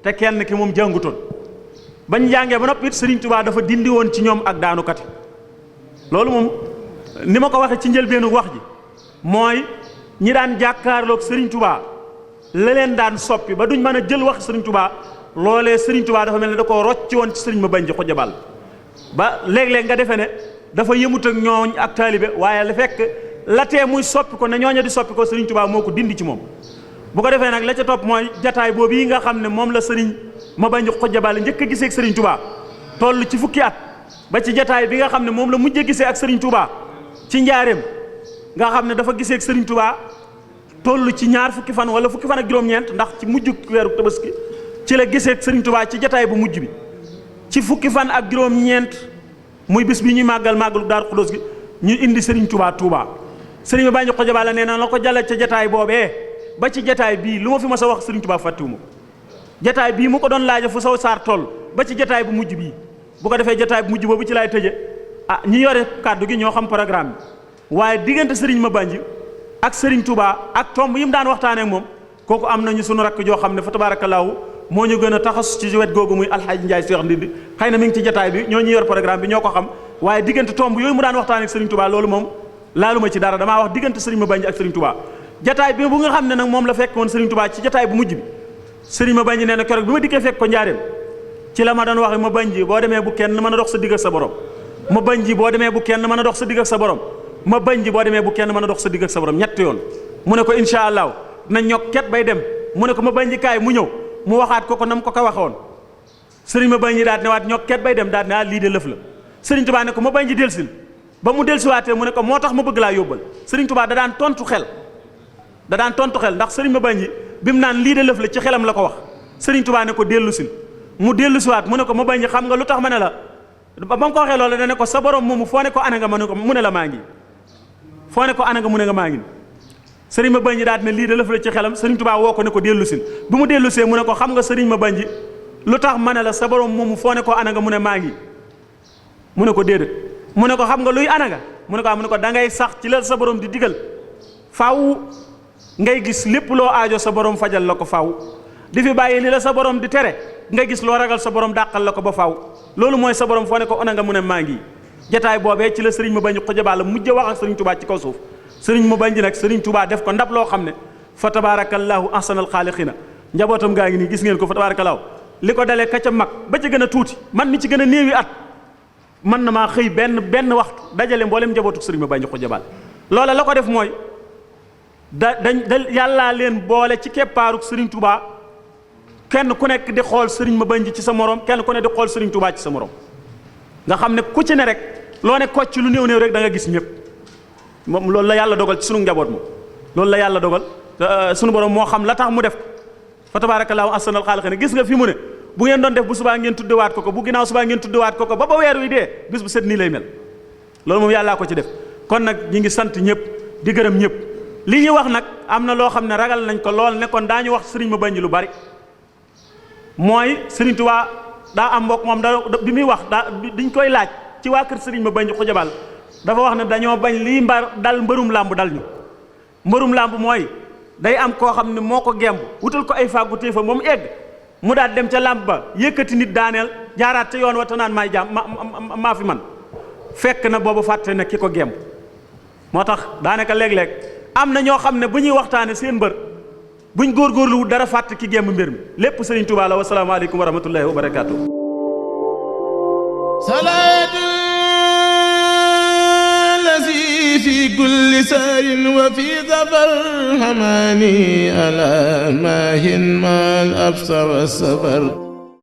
te kenn ki moom jàngutoon bañ jàngee ba noppi it sëriñ Touba dafa dindi woon ci ñoom ak daanukati loolu moom ni ma ko waxee ci njëlbeenu wax ji mooy ñi daan jàkkaarloog sëriñ Touba la leen daan soppi ba duñ mën a jël wax sëriñ Touba loolee sëriñ Touba dafa mel ne da koo rocci woon ci sëriñ Mabandji Khoudia Balla ba léeg-léeg nga defee ne dafa yëmut ak ñooñ ak taalibe waaye la fekk la tee muy soppi ko ne ñooña di soppi ko sëriñ Touba moo ko dindi ci moom bu ko defee nag la ca topp mooy jataay boobu yi nga xam ne moom la sëriñ Mabandji Khoudia Balla njëkk a gisee ak sëriñ Touba toll ci fukki at ba ci jataay bi nga xam ne moom la mujj a gisee ak sëriñ Touba ci njaareem nga xam ne dafa gisee ak sëriñ Touba toll ci ñaar fukki fan wala fukki fan ak juróom-ñeent ndax ci mujj weeru tabaski ci la gisee ak sëriñ Touba ci jataay bu mujj bi ci fukki fan ak juróom-ñeent muy bis bi ñuy màggalu Daaru Xudoos gi ñu indi sëriñ Touba sëriñ Mabandji Khoudia Balla nee na la ko jàlle ca jataay boobee ba ci jataay bii lu ma fi mas a wax sëriñ Touba fàttiwuma jataay bii mu ko doon laaja fu saw saar toll ba ci jataay bu mujj bii bu ko defee jataay bu mujj boobu ci laay tëje ñi yore kàddu gi ñoo xam programme bi waaye diggante sëriñ Mabandji ak sëriñ Touba ak tomb yi mu daan waxtaanee ak moom kooku am nañu sunu rakk joo xam ne fa tabaarakallaahu moo ñu gën a taxas ci wet googu muy alxaaji Njaay Seex Ndindi xëy na mi ngi ci jataay bi ñoo ñu yor programme bi ñoo ko xam waaye diggante tomb yooyu mu daan waxtaanee ak sëriñ Touba loolu moom laaluma ci dara damaa wax diggante sëriñ Mabandji ak sëriñ Touba jataay bi bu nga xam ne nag moom la fekk woon sëriñ Touba ci jataay bu mujj bi sëriñ Mabandji nee na keroog bi ma dikkee fekk ko njaareem ci la ma doon wax Mabandji boo demee bu kenn mën a dox sa digg ak sa borom Mabandji boo demee bu kenn mën a dox sa digg ak sa borom Mabandji boo demee bu kenn mën a dox sa digg ak sa borom ñetti yoon mu ne ko incha allah na ñokket bay dem mu ne ko Mabandji kaay mu ñëw mu waxaat ko nam ko waxoon sëriñ Mabandji daal ne waat ñokket bay dem daal ne lii de lëf la sëriñ Touba ne ko Mabandji delsil ba mu dellusiwaatee mu ne ko moo tax ma bëgg laa yóbbal sëriñ Touba da daan tontu xel ndax sëriñ Mabandji bi mu naan lii de lëf la ci xelam la ko wax sëriñ Touba ne ko dellusil mu dellusiwaat mu ne ko Mabandji xam nga lu tax ma ne la ba mu ko waxee loolu da ne ko sa borom moomu foo ne ko ana nga mu ne la maa ngi foo ne ko ana nga mu ne nga maa ngi sëriñ Mabandji daal ne lii de lëf la ci xelam sëriñ Touba woo ko ne ko dellusil bi mu dellusee mu ne ko xam nga sëriñ Mabandji lu tax ma ne la sa borom moomu foo ne ko ana nga mu ne maa ngi mu ne ko déedéet mu ne ko xam nga luy anaga mu ne ko da ngay sax ci la sa borom di digal faaw ngay gis lépp loo aajo sa borom fajal la ko faaw di fi bàyyi li la sa borom di tere nga gis loo ragal sa borom dàqal la ko ba faaw loolu mooy sa borom foo ne ko anaga mu ne maa ngi jataay boobee ci la sëriñ Mabandji Khoudia Balla mujj wax ak sëriñ Touba ci kaw suuf sëriñ Mabandji nag sëriñ Touba def ko ndab loo xam ne fa tabarakallahu ahsanal xaaliqina njabootam gaa ngi nii gis ngeen ko fa tabarakallahu li ko dalee ka ca mag ba ca gën a tuuti man mi ci gën a néewi at mën na maa xëy benn waxtu dajale mboolem njabootu sëriñ Mabandji Khoudia Balla loola la ko def mooy da yàllaa leen boole ci keppaaruk sëriñ Touba kenn ku nekk di xool sëriñ Mabandji ci sa morom kenn ku ne di xool sëriñ Touba ci sa morom nga xam ne ku ci ne rek loo ne kocc lu néew néew rek da nga gis ñëpp moom loolu la yàlla dogal ci sunu njaboot moom loolu la yàlla dogal sunu borom moo xam la tax mu def fa tabaarakallaahu ahsanal xaaliqiin gis nga fi mu ne bu ngeen doon def bu subaa ngeen tuddewaat ko bu ginnaaw subaa ngeen tuddewaat ko ba weer wi dee bis bu set nii lay mel loolu moom yàllaa ko ci def kon nag ñi ngi sant ñëpp di gërëm ñëpp li ñuy wax nag am na loo xam ne ragal nañ ko lool ne kon daañu wax sëriñ Mabanji lu bari mooy sëriñ Tuubaa daa am mbokk moom bi muy wax diñ koy laaj ci waa kër sëriñ Mabanji Xujabal dafa wax ne dañoo bañ lii dal mbërum làmb dal ñu mbërum làmb mooy day am koo xam ne moo ko gemb wutal ko ay fàggu téefa moom egg mu daal dem ca làmb ba yëkkati nit daaneel jaaraat ca yoon wa te naan maay jaam maa fi man fekk na boobu fàtte na ki ko gemb moo tax daanaka léeg-léeg am na ñoo xam ne bu ñuy waxtaane seen mbër buñ góorgóorlu dara fàtte ki gemb mbir mi lépp sëriñ Tuubaa la wassalaamu aleykum wa rahmatullahi wa barakaatu. salaatu lazi fi kulli saarin wa fi safar hamaani ala maahin maal absa wa safar